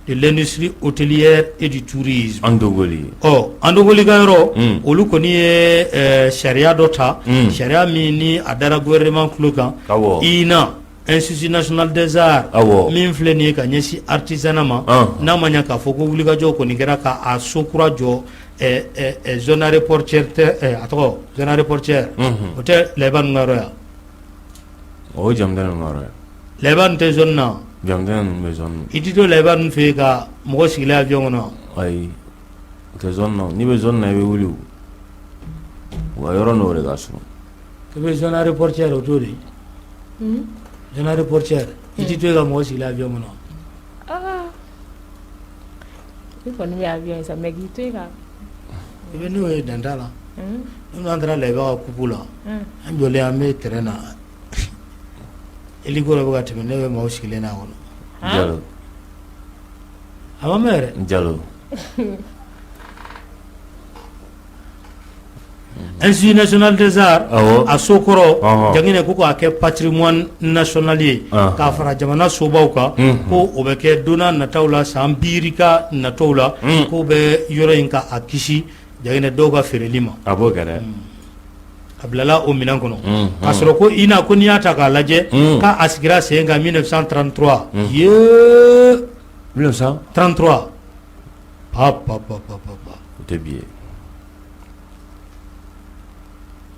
de l'industrie hôtelière et du tourisme Andogoli ɔ Andogoli ka yɔrɔ olu kɔni ye sariya dɔ ta sariya min ni a dara gouvernement tulo kan INA Institut national des arts min filɛ nin ye ka ɲɛsin artisanat ma n'a ma ɲɛ k'a fɔ ko wulikajɔ kɔni kɛra k'a so kura jɔ zone aéroportuaire a tɔgɔ zone aéroportuaire o tɛ Layiba ninnu ka yɔrɔ ye wa O ye Jamujan ninnu ka yɔrɔ ye. Layiba ninnu tɛ zone na wa? Jamujan ninnu bɛ zone na. I t'i to Layiba ninnu fɛ yen ka mɔgɔ sigilen avion kɔnɔ wa? Ayi u tɛ zone na n'i bɛ zone na i bɛ wuli o. U ka yɔrɔ n'o de ka surun. I bɛ zone aéroportuaire o t'o de ye? Un! Zone aéroportuaire i t'i to yen ka mɔgɔ sigilen avion kɔnɔ wa? Aa! Ne kɔni bɛ avion ye sa mais k'i to yen ka I bɛ n'o ye dan t'a la. N'an taara Layiba ka coupe la an jɔlen an bɛ terrain na hélico dɔ bɛ ka tɛmɛ ne bɛ maaw sigilen n'a kɔnɔ Jalo a ma mɛn yɛrɛ Jalo Institut national des arts a so kɔrɔ Janginɛ ko k'a kɛ patrimoine national ye k'a fara jamana sobaw kan ko o bɛ kɛ don nataw la san birika nataw la k'o bɛ yɔrɔ in ka a kisi Janginɛ dɔw ka feereli ma a b'o kɛ dɛ a bilala o minɛn kɔnɔ k'a sɔrɔ ko INA ko n'i y'a ta k'a lajɛ k'a sigira sen kan 1933 ye 1933 pa pa pa pa pa o tɛ bi ye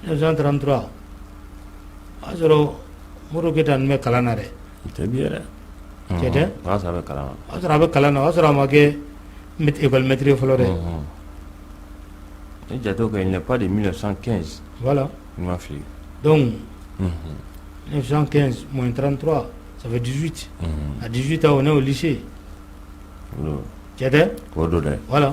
1933 o y'a sɔrɔ Modibo Keyita ninnu bɛ kalan na dɛ o tɛ bi ye dɛ cɛ tɛ o y'a sɔrɔ a bɛ kalan na o y'a sɔrɔ a bɛ kalan na o y'a sɔrɔ a ma kɛ école maître ye fɔlɔ dɛ ni jatew kɛ il n'est pas de 1915 voilà n ma fili donc 1915 moins 33 ça fait 18 à 18 ans on est au lycée cɛ tɛ o don dɛ voilà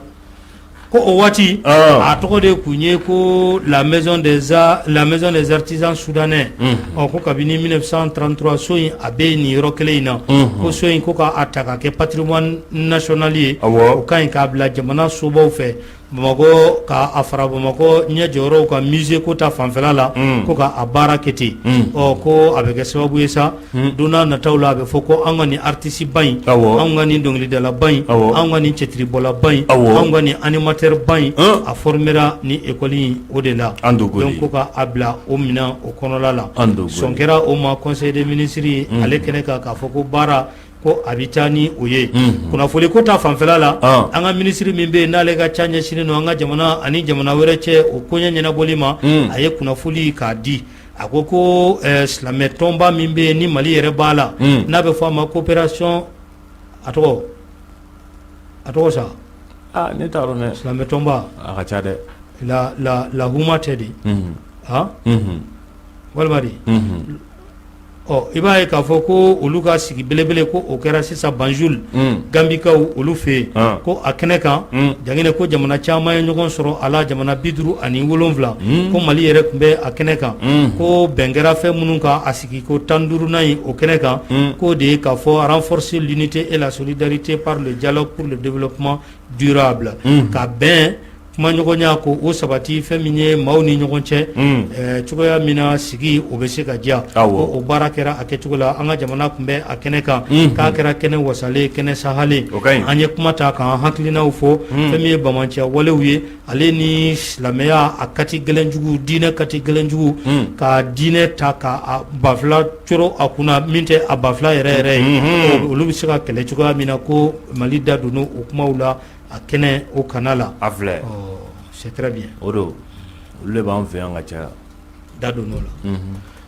ko o waati a tɔgɔ de tun ye ko la maison des arts la maison des artisans soudanais ɔ ko kabini 1933 so in a bɛ nin yɔrɔ kelen in na ko so in ko k'a ta k'a kɛ patrimoine national ye o ka ɲi k'a bila jamana sobaw fɛ Bamakɔ k'a fara Bamakɔ ɲɛ jɔyɔrɔw kan musée ko ta fanfɛla la ko k'a baara kɛ ten ɔ ko a bɛ kɛ sababu ye sa don nataw la a bɛ fɔ ko an ka nin artiste ba in anw ka nin dɔnkilidalaba in anw ka nin cɛtiribɔlaba in anw ka nin animateur ba in a formera nin école in o de la donc ko k'a bila o minɛn o kɔnɔla la sɔn kɛra o ma conseil des ministres ale kɛnɛ kan k'a fɔ ko baara ko a bɛ taa ni o ye kunnafoni ko ta fanfɛla la an ka minisiri min bɛ yen n'ale ka ca ɲɛsinnen don an ka jamana ani jamana wɛrɛ cɛ o koɲɛ ɲɛnabɔli ma a ye kunnafoni k'a di a ko ko silamɛ tɔnba min bɛ yen ni Mali yɛrɛ b'a la n'a bɛ fɔ a ma coopération a tɔgɔ sa Aa ne t'a dɔn dɛ. Silamɛtɔnba. A ka ca dɛ. La la la huma tɛ de. Unhun. Han. Unhun. Walima de. Unhun. Ɔ i b'a ye k'a fɔ ko olu ka sigi belebele ko o kɛra sisan Banjul Gambikaw olu fɛ yen ko a kɛnɛ kan Janginɛ ko jamana caman ye ɲɔgɔn sɔrɔ a la jamana 57 ko Mali yɛrɛ tun bɛ a kɛnɛ kan ko bɛn kɛra fɛn minnu kan a sigi ko 15nan ye o kɛnɛ kan k'o de ye k'a fɔ renforcer l'unité et la solidarité par le dialogue pour le développement durable ka bɛn kumaɲɔgɔnya ko o sabati fɛn min ye maaw ni ɲɔgɔn cɛ cogoya min na sigi o bɛ se ka diya o baara kɛra a kɛcogo la an ka jamana tun bɛ a kɛnɛ kan k'a kɛra kɛnɛ wasalen kɛnɛ sahalen an ye kuma ta k'an hakilinaw fɔ fɛn min ye banbaanciya walew ye ale ni silamɛya a kati gɛlɛnjugu diinɛ kati gɛlɛnjugu ka diinɛ ta ka banfula coro a kunna min tɛ a banfula yɛrɛ yɛrɛ ye olu bɛ se ka kɛlɛ cogoya min na ko Mali da donna o kumaw la a kɛnɛ o kana la a filɛ c'est très bien o don olu de b'an fɛ yan ka caya da donn'o la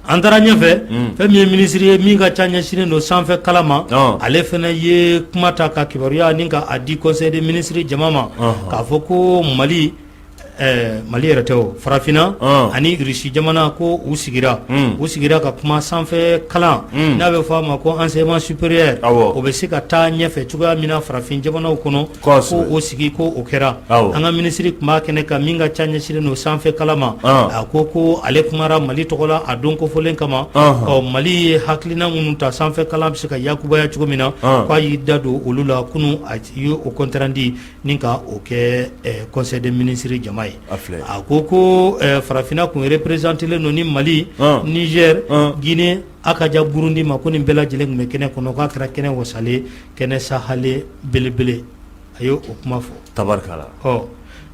an taara ɲɛfɛ fɛn min ye minisiri ye min ka ca ɲɛsinnen don sanfɛ kalan ma ale fana ye kuma ta ka kibaruya ni ka a di conseil des ministres jama ma k'a fɔ ko Mali Mali yɛrɛ tɛ o farafinna ani Russie jamana ko u sigira u sigira ka kuma sanfɛ kalan n'a bɛ fɔ a ma ko enseignement supérieur o bɛ se ka taa ɲɛfɛ cogoya min na farafin jamanaw kɔnɔ ko o sigi ko o kɛra an ka minisiri tun b'a kɛnɛ kan min ka ca ɲɛsinnen don sanfɛ kalan ma a ko ko ale kumara Mali tɔgɔ la a don kofɔlen kama ɔ Mali ye hakilina minnu ta sanfɛ kalan bɛ se ka yakubaya cogo min na k'a y'i da don olu la kunun a ye o compte rendu ni ka o kɛ conseil des ministres jama ye a ko ko farafinna tun représentélen don ni Mali Niger Guinée a ka ja Burundi ma ko nin bɛɛ lajɛlen tun bɛ kɛnɛ kɔnɔ k'a kɛra kɛnɛ wasalen kɛnɛ sahalen belebele a ye o kuma fɔ tabarikala ɔ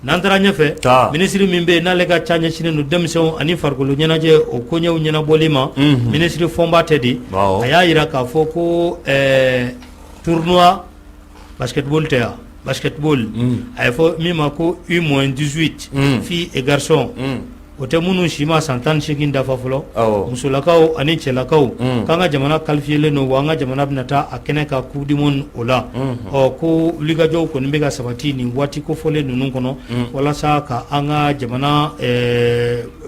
n'an taara ɲɛfɛ minisiri min bɛ yen n'ale ka ca ɲɛsinnen don denmisɛnw ani farikolo ɲɛnajɛ o koɲɛw ɲɛnabɔli ma minisiri Fɔnba tɛ de a y'a jira k'a fɔ ko tournoi basketball tɛ yan basketball a ye fɔ min ma ko U moins 18 filles et garçons o tɛ minnu si ma san 18 dafa fɔlɔ musolakaw ani cɛlakaw k'an ka jamana qualifiélen don wa an ka jamana bɛna taa a kɛnɛ kan coupe du monde o la ɔ ko wulikajɔw kɔni bɛ ka sabati nin waati kofɔlen ninnu kɔnɔ walasa ka an ka jamana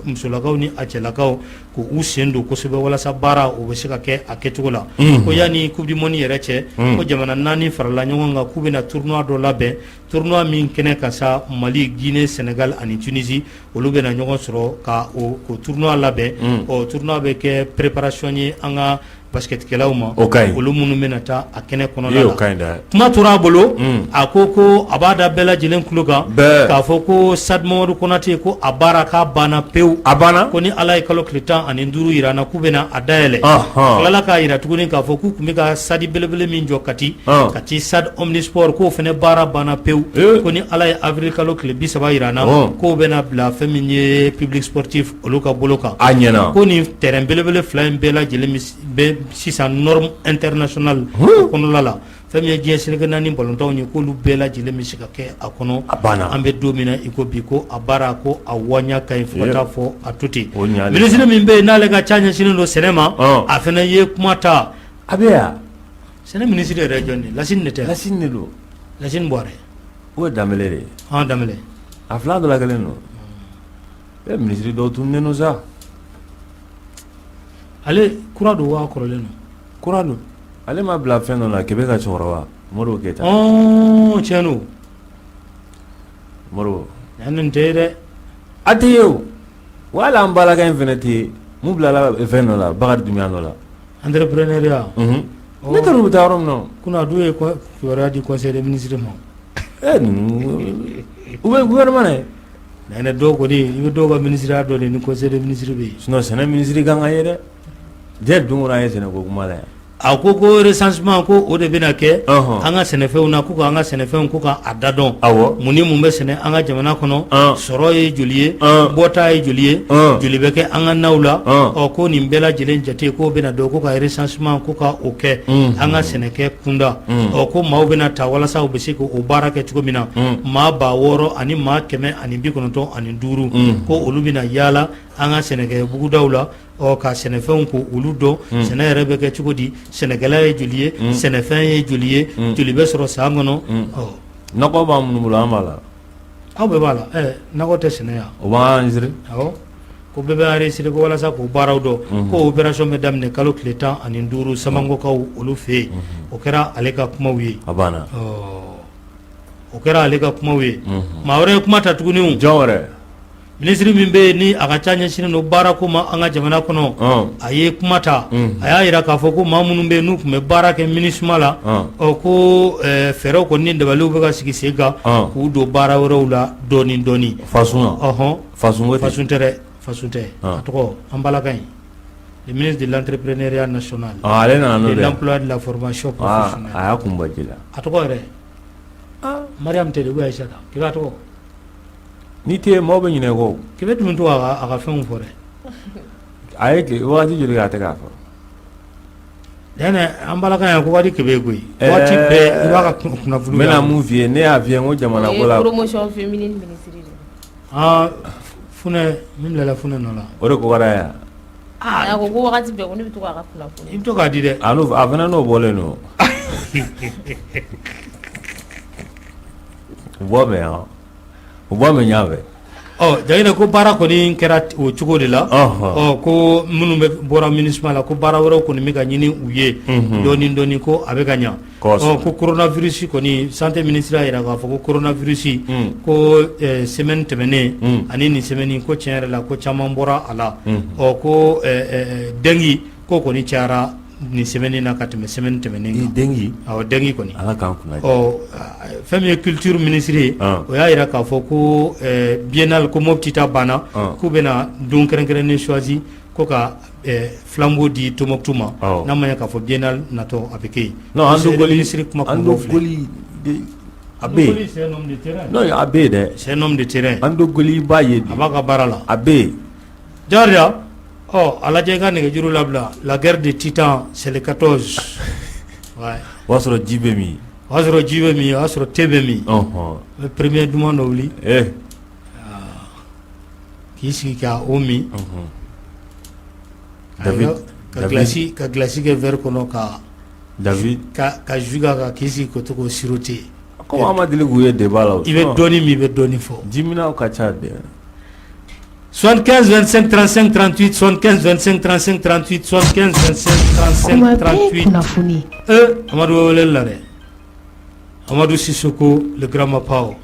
musolakaw ni a cɛlakaw Ko u sen don kosɛbɛ walasa baara o bɛ se ka kɛ a kɛcogo la ko yanni coupe du monde yɛrɛ cɛ ko jamana naani farala ɲɔgɔn kan k'u bɛna tournoi dɔ labɛn tournoi min kɛnɛ kan sa Mali Guinée Sénégal ani Tunisie olu bɛna ɲɔgɔn sɔrɔ ka o tournoi labɛn ɔ tournoi bɛ kɛ préparation ye an ka basketkɛlaw ma olu minnu bɛna taa a kɛnɛ kɔnɔna la kuma tora a bolo a ko ko a b'a da bɛɛ lajɛlen tulo kan k'a fɔ ko stade Mamadu Konate ko a baara k'a banna pewu a banna ko ni Ala ye kalo tile 15 jira an na k'u bɛna a dayɛlɛ tilala k'a jira tuguni k'a fɔ k'u tun bɛ ka stade belebele min jɔ Kati Kati stade omnisport k'o fana baara banna pewu ko ni Ala ye avril kalo tile 30 jira an na k'o bɛna bila fɛn min ye public sportif olu ka bolo kan a ɲɛna ko nin terrain belebele fila in bɛɛ lajɛlen bɛ sisan norme internationale o kɔnɔla la fɛn min ye diɲɛ seleke naani balontanw ye k'olu bɛɛ lajɛlen bɛ se ka kɛ a kɔnɔ a banna an bɛ don min na i ko bi ko a baara ko a waɲa ka ɲi fo ka taa fɔ a to ten minisiri min bɛ yen n'ale ka ca ɲɛsinnen don sɛnɛ ma a fana ye kuma ta a bɛ yan sɛnɛ minisiri yɛrɛ ye jɔn ye Lasine de tɛ Lasine de don Lasine Buwarɛ o ye Danbele de ye Danbele a fila dɔ la kelen don E minisiri dɔw tununnen don sa ale kura don wa kɔrɔlen don kura don ale ma bila fɛn dɔ la Kebe ka cɛkɔrɔba Modibo Keyita tiɲɛ don Modibo nin tɛ ye dɛ a tɛ ye o wala an balaka in fana tɛ yen mun bilala fɛn dɔ la Bakari Dunbiya nɔ la entrepreneuriat ne t'a dɔn u bɛ taa yɔrɔ min na kunun a dun ye kibaruya di conseil des ministres ma u bɛ gouvernement na Nɛnɛ dɔw kɔni i bɛ dɔw ka minisiriya dɔn de ni conseil des ministres bɛ yen sinon sɛnɛ minisiri kan ka ye dɛ diɲɛ don o don an ye sɛnɛko kuma la yan a ko ko recensement ko o de bɛna kɛ an ka sɛnɛfɛnw na ko k'an ka sɛnɛfɛnw ko k'a da dɔn mun ni mun bɛ sɛnɛ an ka jamana kɔnɔ sɔrɔ ye joli ye bɔta ye joli ye joli bɛ kɛ an ka naw la ɔ ko nin bɛɛ lajɛlen jate k'o bɛna dɔn ko ka recensement ko ka o kɛ an ka sɛnɛkɛ kunda ɔ ko maaw bɛna ta walasa u bɛ se k'o baara kɛ cogo min na maa 6195 ko olu bɛna yaala an ka sɛnɛkɛ bugudaw la ɔ ka sɛnɛfɛnw ko olu dɔn sɛnɛ yɛrɛ bɛ kɛ cogo di sɛnɛkɛla ye joli ye sɛnɛfɛn ye joli ye joli bɛ sɔrɔ san kɔnɔ ɔ Nakɔ b'an minnu bolo, an b'a la. Aw bɛɛ b'a la. Nakɔ tɛ sɛnɛ yan? O b'an enregistrer. Awɔ, ko bɛɛ bɛ enregistrer ko walasa k'o baaraw dɔn, ko opération bɛ daminɛ kalo tile 15 Samankokaw olu fɛ yen. O kɛra ale ka kumaw ye. A banna. O kɛra ale ka kumaw ye. Maa wɛrɛ ye kuma ta tuguni. Jɔn wɛrɛ? Minisiri min bɛ yen ni a ka ca ɲɛsinnen don baarako ma an ka jamana kɔnɔ, a ye kuma ta. A y'a jira k'a fɔ ko maa minnu bɛ yen n'u tun bɛ baara kɛ MINUSMA la, ɔ ko fɛɛrɛw kɔni ni dabaliw bɛ ka sigi sen kan k'u don baara wɛrɛw la dɔɔnin dɔɔnin. Fasun ɔhɔn. Fasun? Fasun tɛ dɛ, Fasun tɛ. A tɔgɔ, an balaka in, le ministre de l'entrepreneuriat national, ale nana n'o de l'emploi, de la formation professionnelle. A y'a kun bɔ ji la. A tɔgɔ yɛrɛ, Mariam tɛ de ou Aïssata k'i b'a tɔgɔ. N'i tɛ yen, maaw bɛ ɲinɛ i kɔ. Kɛmɛ tun bɛ to a ka fɛnw fɔ dɛ. A ye waati joli kɛ a tɛ k'a fɔ? Dɛnɛ, an balaka yan ko waati kɛmɛ koyi, waati bɛɛ i b'a ka kunnafoni. N bɛna mun f'i ye, ne y'a f'i ye n ko jamana ko la. Promotion féminine ministre de. Aa, Funɛ min bilala Funɛ nɔ la. O de ko ka d'a ye. A ko ko wagati bɛɛ ko ne bɛ to k'a ka kunnafoni. I bɛ to k'a di dɛ. A fana n'o bɔlen don. U bɔ mɛn yan. U bɔ mɛn ɲɔgɔn fɛ. Ɔ Jaginɛ, ko baara kɔni kɛra o cogo de la. Ɔ ko minnu bɛ bɔra MINUSMA la, ko baara wɛrɛw kɔni bɛ ka ɲini u ye dɔɔnin dɔɔnin, ko a bɛ ka ɲa. Ɔ ko coronavirus kɔni, santé ministre y'a jira k'a fɔ ko coronavirus, ko semaine tɛmɛnen ani nin semaine, ko tiɲɛ yɛrɛ la, ko caman bɔra a la. Ɔ ko dengue ko kɔni cayara nin semaine na ka tɛmɛ semaine tɛmɛnen kan. Dengue? Awɔ, dengue kɔni. Ala k'an kunna. Ɔ fɛn min ye culture ministre ye, o y'a jira k'a fɔ ko biennale ko Mopti ta banna, k'u bɛna don kɛrɛnkɛrɛnnen choisi ko ka flambeau di Tombouctou ma, n'a ma ɲɛ k'a fɔ biennale natɔ a bɛ kɛ yen. Non, Ando kuma Ando Goli a bɛ yen. C'est un homme de terrain. Non, a bɛ yen dɛ. C'est un homme de terrain. Ando Goli b'a ye. A b'a ka baara la. A bɛ yen. Jakarija, ɔ a lajɛ i ka nɛgɛjuru labila. La guerre de Titan, c'est le 14, ouais. O y'a sɔrɔ ji bɛ min? O y'a sɔrɔ ji bɛ min, o y'a sɔrɔ te bɛ min. N bɛ premier duman dɔ wuli. K'i sigi ka o min. David ka glace kɛ verre kɔnɔ ka David ka jus k'a kan, k'i sigi ka to k'o siroter. Comme an ma deli k'u ye débat la. I bɛ dɔɔnin min, i bɛ dɔɔnin fɔ. Jiminɛnw ka ca dɛ. 75 25 35 38, 75 25 35 38, 75 25 35 38. Kunnafoni. Amadu bɛ weleli la dɛ. Amadu Sisoko, le grand Mapao.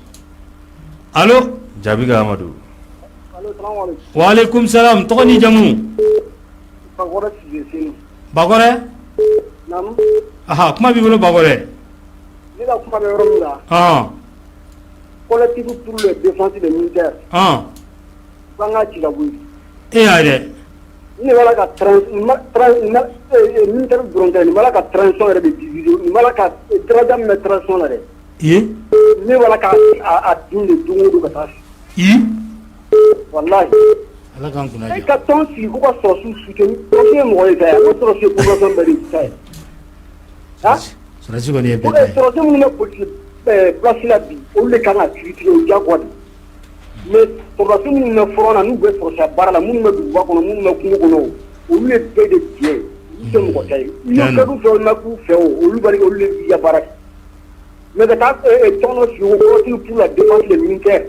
Allo? Jaabi ka Amadu. Wa alaikum salam. Tɔgɔ ni jamu? Bakɔrɛ? Naamu. Aha, kuma b'i bolo Bakɔrɛ. Ne ka kuma bɛ yɔrɔ min na. Collectif pour la défense des militaires. K'an ka ci ka bɔ yen. E y'a dɛ. Ne b'a la ka militaire dɔrɔn tɛ, nin b'a la ka transition yɛrɛ de diviser, nin b'a la ka daraja min bɛ transition la dɛ. I. Ne b'a la ka a dun de don o don ka taa. I. Walahi. Ala k'an kunna E ka tɔn sigi ko ka sɔrɔdasiw soutenir, sɔrɔdasi ye mɔgɔ ye sa, ko sɔrɔdasi ye population bɛɛ de ta ye. Han? Sɔrɔdasi kɔni ye bɛɛ ta ye. Sɔrɔdasi minnu bɛ politique place la bi, olu de kan ka critiquer, o diyagoya de. Mais sɔrɔdasi minnu bɛ front na, n'u bɛ sɔrɔdasiya baara la, minnu bɛ duguba kɔnɔ, minnu bɛ kungo kɔnɔ, olu ye bɛɛ de jɛ ye, olu tɛ mɔgɔ ta ye. I ka d'u fɛ o, i ma k'u fɛ o, olu b'a olu de b'i ka baara kɛ. Mais ka taa tɔn dɔ sigi ko collectif pour la défense des militaires,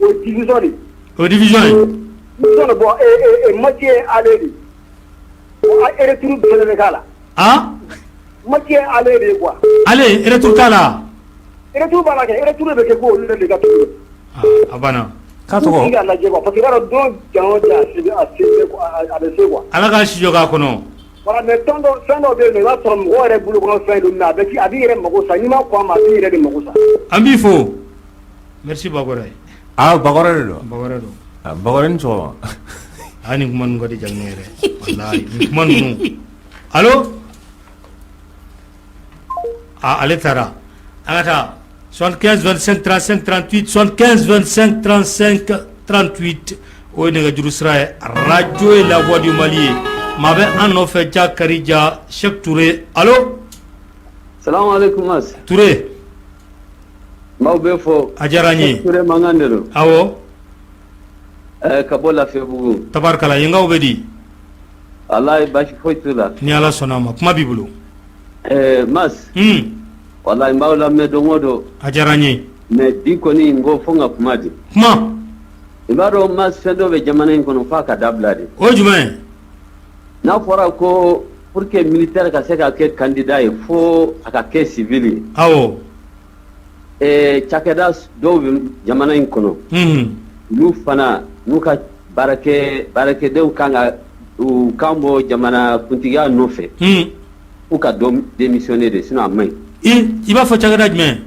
o ye division de ye. O ye division ye. Division de, bon, match ye aller de ye. Retour fɛnɛ bɛ k'a la. Match ye aller de ye quoi. Aller, retour t'a la. Retour b'a la kɛ, retour de bɛ kɛ ko olu de ka tugu. A banna. K'a tɔgɔ? K'a lajɛ quoi, parce que i b'a dɔn don jan o jan a bɛ se quoi. Ala k'a si jɔ k'a kɔnɔ. Voilà, mais tɔn dɔ, fɛn dɔ bɛ yen nɔ, i b'a sɔrɔ mɔgɔ yɛrɛ bolo kɔnɔ fɛn don, mais a bɛ a b'i yɛrɛ mago sa, n'i ma kɔn a ma, a b'i yɛrɛ de mago sa. An b'i fo. Merci Bakɔrɛ. Ah, Bakɔrɛ de don. Bakɔrɛ don. Ah, Bakɔrɛ ni sɔgɔma. Ah, nin kuma ninnu ka di Jaginɛ yɛrɛ. Walahi nin kuma ninnu. Allo? Ah, ale taara. An ka taa 75 25 35 38, 75 25 35 38, o ye nɛgɛjuru sira ye. Radio ye La Voix du Mali ye. Maa bɛ an nɔfɛ ja Karija Cheikh Touré. Allo? Salamu alaikum Mas. Touré. N b'aw bɛɛ fo. A diyara n ye. Touré mankan de don. Awɔ. Ka bɔ Lafiyabugu. Tabarikala, yenkaw bɛ di? Walahi baasi foyi t'u la. Ni Ala sɔnna a ma, kuma b'i bolo. Mas. Walahi n b'aw lamɛn don o don. A diyara n ye. Mais bi kɔni n ko fo n ka kuma di. Kuma. I b'a dɔn ma fɛn dɔ bɛ jamana in kɔnɔ f'a ka dabila de. O ye jumɛn ye? N'a fɔra ko pour que militaire ka se ka kɛ candidat ye fo a ka kɛ civil ye. Awɔ. Ɛɛ cakɛda dɔw bɛ jamana in kɔnɔ. Unhun. Olu fana n'u ka baarakɛdenw kan ka u kan bɔ jamana kuntigiya nɔfɛ. Un. F'u ka dɔ démissionner de sinon a man ɲi. I b'a fɔ cakɛda jumɛn?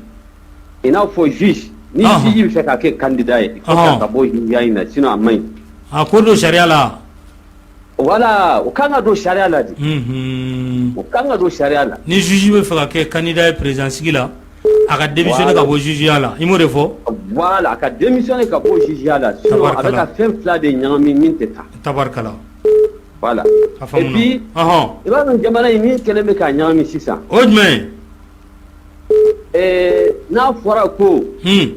I n'a fɔ juge ni juge bɛ fɛ ka kɛ candidat ye. Il faut que a ka bɔ jugeya in na sinon a man ɲi. A ko don sariya la. Voilà o kan ka don sariya la de. Unhun. O kan ka don sariya la. Ni juge bɛ fɛ ka kɛ candidat ye président sigi la, a ka démissionner ka bɔ jugeya la, i m'o de fɔ? Voilà a ka démissionner ka bɔ jugeya la sinon a bɛ ka fɛn fila de ɲagami min tɛ taa. Tabarikala. Voilà. A faamuna. Et puis ɔhɔn. I b'a dɔn jamana in min kɛlen bɛ k'a ɲagami sisan. O ye jumɛn ye? Ɛɛ n'a fɔra ko. Un.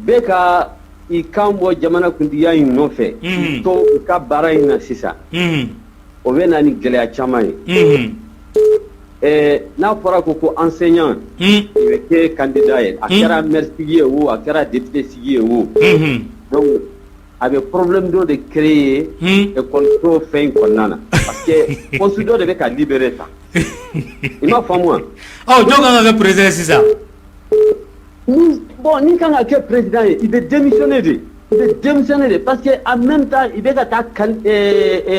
Bɛɛ ka i kan bɔ jamana kuntigiya in nɔfɛ. Unhun. To u ka baara in na sisan. Unhun. O bɛ na ni gɛlɛya caman ye. Unhun. Ɛɛ n'a fɔra ko enseignant. Un. I bɛ kɛ candidat ye. A kɛra maire sigi ye o, a kɛra député sigi ye o. Unhun. Donc a bɛ problème dɔ de créer. Un. École so fɛn in kɔnɔna na parce que poste dɔ de bɛ ka libérer tan. I m'a faamu wa? Ɔ jɔn kan ka kɛ président ye sisan? Bon n'i kan ka kɛ président ye i bɛ démissionner de i bɛ démissionner de parce que en même temps i bɛ ka taa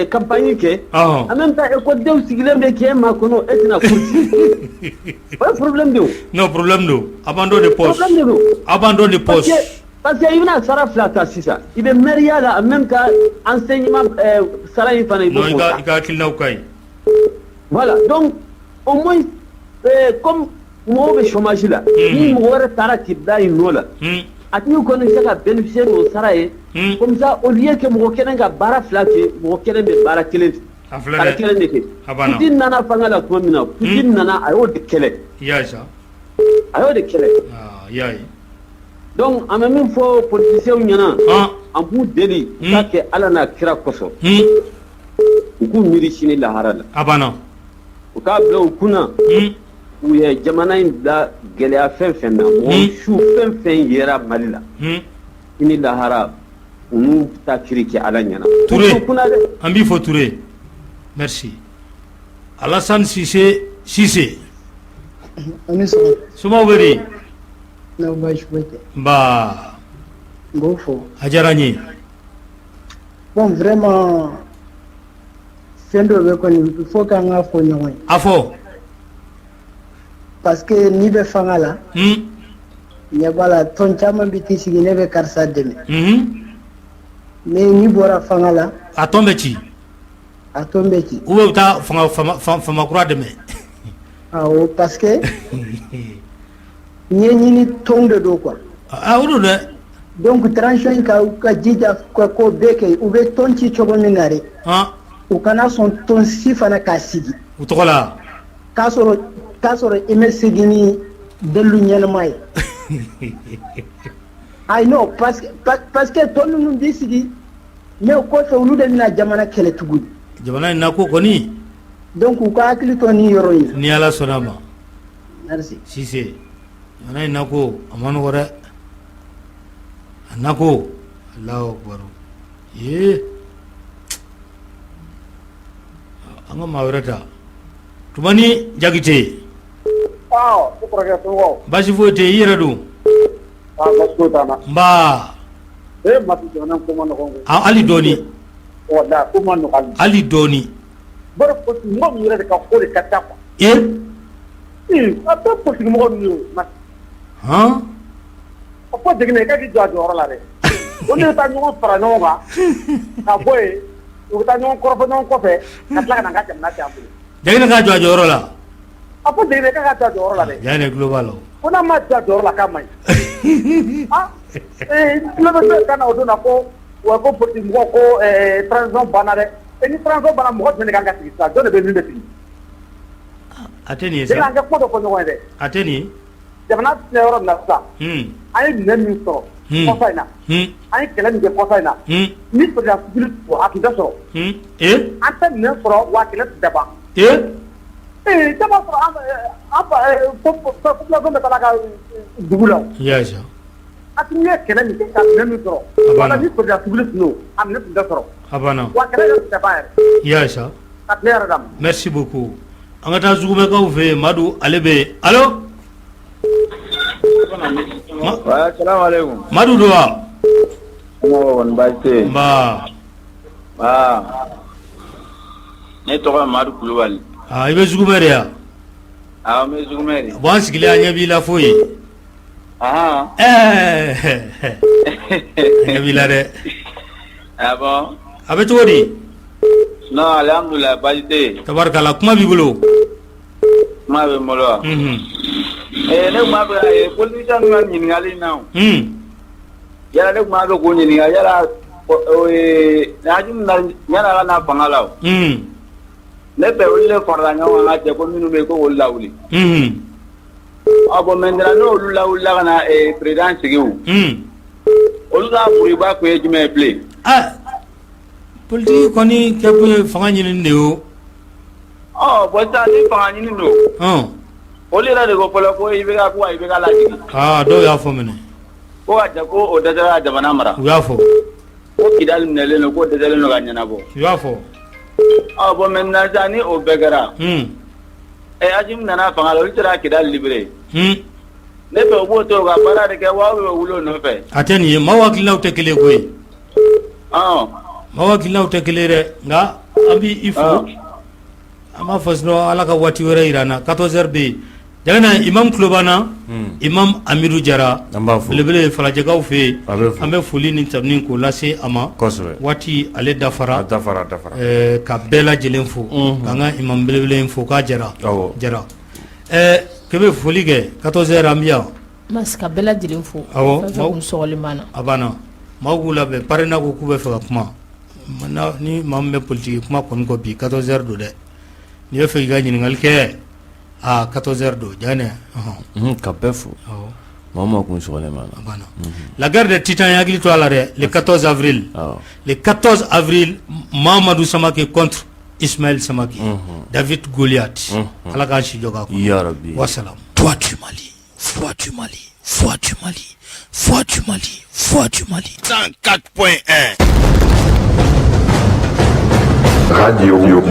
campagne kɛ. Ɔhɔn. En même temps école denw sigilen bɛ k'e makɔnɔ e tɛna cours o ye problème de ye o. Non problème don abandon de poste. Problème de don. Abandon de poste. Parce que i bɛna sara fila ta sisan i bɛ maire la en même temps enseignement sara in fana i b'o ta. Non i ka hakilinaw ka ɲi. Voilà donc au moins comme mɔgɔw bɛ chômage la. Ni mɔgɔ wɛrɛ taara k'i bila yen nɔ la. A tigi kɔni bɛ se ka bénéficier n'o sara ye. Comme ça au lieu que mɔgɔ kelen ka baara fila kɛ mɔgɔ kelen bɛ baara kelen. A filɛ dɛ. Baara kelen de kɛ. A banna. Poutine nana fanga la tuma min na Poutine nana a y'o de kɛlɛ. I y'a ye sa. A y'o de kɛlɛ. Aa i y'a ye. Donc an bɛ min fɔ politiciens ɲɛna. An b'u deli u k'a kɛ Ala n'a kira kosɔn. U k'u miiri sini lahara la. A banna. U k'a bila u kunna. U ye jamana in bila gɛlɛya fɛn fɛn na mɔgɔ su fɛn fɛn yera Mali la. Sini lahara u n'u taa kiri kɛ Ala ɲɛna. Ture kunna dɛ. An b'i fo Ture merci Alassane Cissé Cissé. A ni sɔgɔma. Somaw bɛ di? Non baasi foyi tɛ. Nba. N b'aw fo. A diyara n ye. Bon vraiment fɛn dɔ bɛ kɔni il faut k'an ka fɔ ɲɔgɔn ye. A fɔ. Parce que n'i bɛ fanga la. Ɲɛ b'a la tɔn caman bɛ t'i sigi ne bɛ karisa dɛmɛ. Mais n'i bɔra fanga la. A tɔn bɛ ci. A tɔn bɛ ci. Ou bien u bɛ taa fanga kura dɛmɛ. Awɔ parce que ɲɛɲini tɔn de don quoi. Ah o don dɛ. Donc transition in ka u ka jija ka ko bɛɛ kɛ u bɛ tɔn ci cogo min na dɛ. U kana sɔn tɔn si fana k'a sigi. U tɔgɔ la. K'a sɔrɔ i ma segin ni dalilu ɲɛnama ye. Ayi non parce que tɔn ninnu b'i sigi mais o kɔfɛ olu de bɛna jamana kɛlɛ tuguni. Jamana in nako kɔni. Donc u ka hakili to nin yɔrɔ in na. Ni Ala sɔnna a ma. Merci. Sise jamana in nako a man nɔgɔ dɛ. A nako Alahu akibaru ee an ka maa wɛrɛ ta Tumani Jakite. Ne kɔrɔkɛ somɔgɔw? Baasi foyi tɛ yen i yɛrɛ dun? Baasi foyi t'an na. Nba. Ee Mati jamana ko man nɔgɔn koyi. Hali dɔɔni. Walahi ko man nɔgɔn. Hali dɔɔni. Bari politique mɔgɔ ninnu yɛrɛ de ka ko de ka ca quoi. Ee? Ee a bɛɛ politique mɔgɔ ninnu ye o Mati. Han? A fɔ Jɛginɛ i ka k'i jɔ a jɔyɔrɔ la dɛ. Olu de bɛ taa ɲɔgɔn fara ɲɔgɔn kan ka bɔ yen u bɛ taa ɲɔgɔn kɔrɔfɔ ɲɔgɔn kɔfɛ ka tila ka na an ka jamana tiɲɛ an bolo. Jɛginɛ k'a jɔ a jɔyɔrɔ la. A fɔ Jɛginɛ k'a ka jɔ a jɔyɔrɔ la dɛ. Jɛginɛ tulo b'a la o. Ko n'a ma jɔ a jɔyɔrɔ la k'a man ɲi. Ah ee n tulo bɛ dɔ kan na o don na ko wa ko politique mɔgɔw ko transition banna dɛ. E ni transition banna mɔgɔ jumɛn de kan ka sigi sisan jɔn de bɛ min bɛ sigi? A tɛ nin ye sa. Jɛginɛ an ka kuma dɔ fɔ ɲɔgɔn ye dɛ. A tɛ nin ye. Jamana filɛ yɔrɔ min na sisan, an ye minɛn min sɔrɔ kɔsa in na, an ye kɛlɛ min kɛ kɔsa in na, ni président civil a tun tɛ sɔrɔ, an tɛ minɛn sɔrɔ wa kɛlɛ tun tɛ ban, Ee b'a sɔrɔ an population bɛɛ taara ka dugu la. I y'a ye sa. Assimi ye kɛlɛ min kɛ ka minɛn min sɔrɔ. A banna. Ni sɔrɔdasi civil tun don a minɛn tun tɛ sɔrɔ. A banna. Wa kɛlɛ yɛrɛ tun tɛ ban yɛrɛ. I y'a ye sa. Ka tile yɛrɛ d'a ma. Merci beaucoup an ka taa Zugumɛkaw fɛ yen Madu ale bɛ yen allo. Salaamaaleykum. Madu don wa. Somɔgɔw kɔni baasi tɛ yen. Nba. Aa ne tɔgɔ ye Madu Kulubali. Aa i bɛ Zugumɛ de yan. Awɔ n bɛ Zugumɛ de. Bon an sigilen an ɲɛ b'i la fo yen. Ahan. Ɛɛ an ɲɛ b'i la dɛ. Ah bon. A bɛ cogo di. Non alihamudulilayi baasi tɛ yen. Tabarikala kuma b'i bolo. Kuma bɛ n bolo wa. Unhun. Ee ne tun b'a fɛ ka politicien ninnu ka ɲininkali in na o. Un. Yala ne tun b'a fɛ k'u ɲininka yala Assimi yan'a ka na fanga la o. Un. Ne fɛ olu de farala ɲɔgɔn kan ka jɛ ko minnu bɛ yen ko k'olu lawuli. Unhun. Ɔ bon maintenant n'olu lawulila ka na président sigi o. Un. Olu ka buriba kun ye jumɛn ye bilen. Aa politique kɔni kɛkun ye fanga ɲinini de ye o. Ɔ bon sisan ni fanga ɲini don. Ɔn. Olu yɛrɛ de ko fɔlɔ ko IBK ko ka IBK lajigin. Aa dɔw y'a fɔ minɛ. Ko ka ko o dɛsɛra ka jamana mara. U y'a fɔ. Ko Kidali minɛlen don k'o dɛsɛlen don ka ɲɛnabɔ. U y'a fɔ. Ɔ bon maintenant sisan ni o bɛɛ kɛra. Un. Ɛ Assimi nana fanga la olu sera ka Kidali libérer. Un. Ne fɛ u b'o to u ka baara de kɛ wa ou bien u bɛ wuli o nɔfɛ. A tɛ nin ye maaw hakilinaw tɛ kelen ye koyi. Ɔn. Maaw hakilinaw tɛ kelen ye dɛ nka an b'i fo. An b'a fɔ sinon Ala ka waati wɛrɛ jira an na 14 heures bɛ yen Jamana imam tulo b'an na imam Amidu Jara an b'a fo belebele Falajɛkaw fɛ yen A bɛ fo. an bɛ foli ni tanuni k'o lase a ma Kosɛbɛ. waati ale dafara A dafara a dafara ka bɛɛ lajɛlen fo k'an ka imam belebele in fo k'a Jara Awɔ. Jara Kebe foli kɛ 14 heures an bɛ yan Mas ka bɛɛ lajɛlen fo Awɔ. fɛn fɛn kun sɔgɔlen b'an na a banna maaw k'u labɛn PARENA ko k'u bɛ fɛ ka kuma ni maa min bɛ politique kuma kɔni kɔ bi 14 heures don dɛ n'i bɛ fɛ k'i ka ɲininkali kɛ aa 14 heures don Janɛ ɔhɔn ka bɛɛ fo awɔ maa o maa kun sɔgɔlen b'an na a banna la guerre des titans i hakili to a la dɛ le 14 avril awɔ le 14 avril Mamadou Samake contre Ismaël Samake David Goliath Ala k'an si jɔ k'a kɔnɔ ya rabi wasalam Toi du Mali, foi du Mali, foi du Mali, foi du Mali, foi du Mali. 104.1 Radio.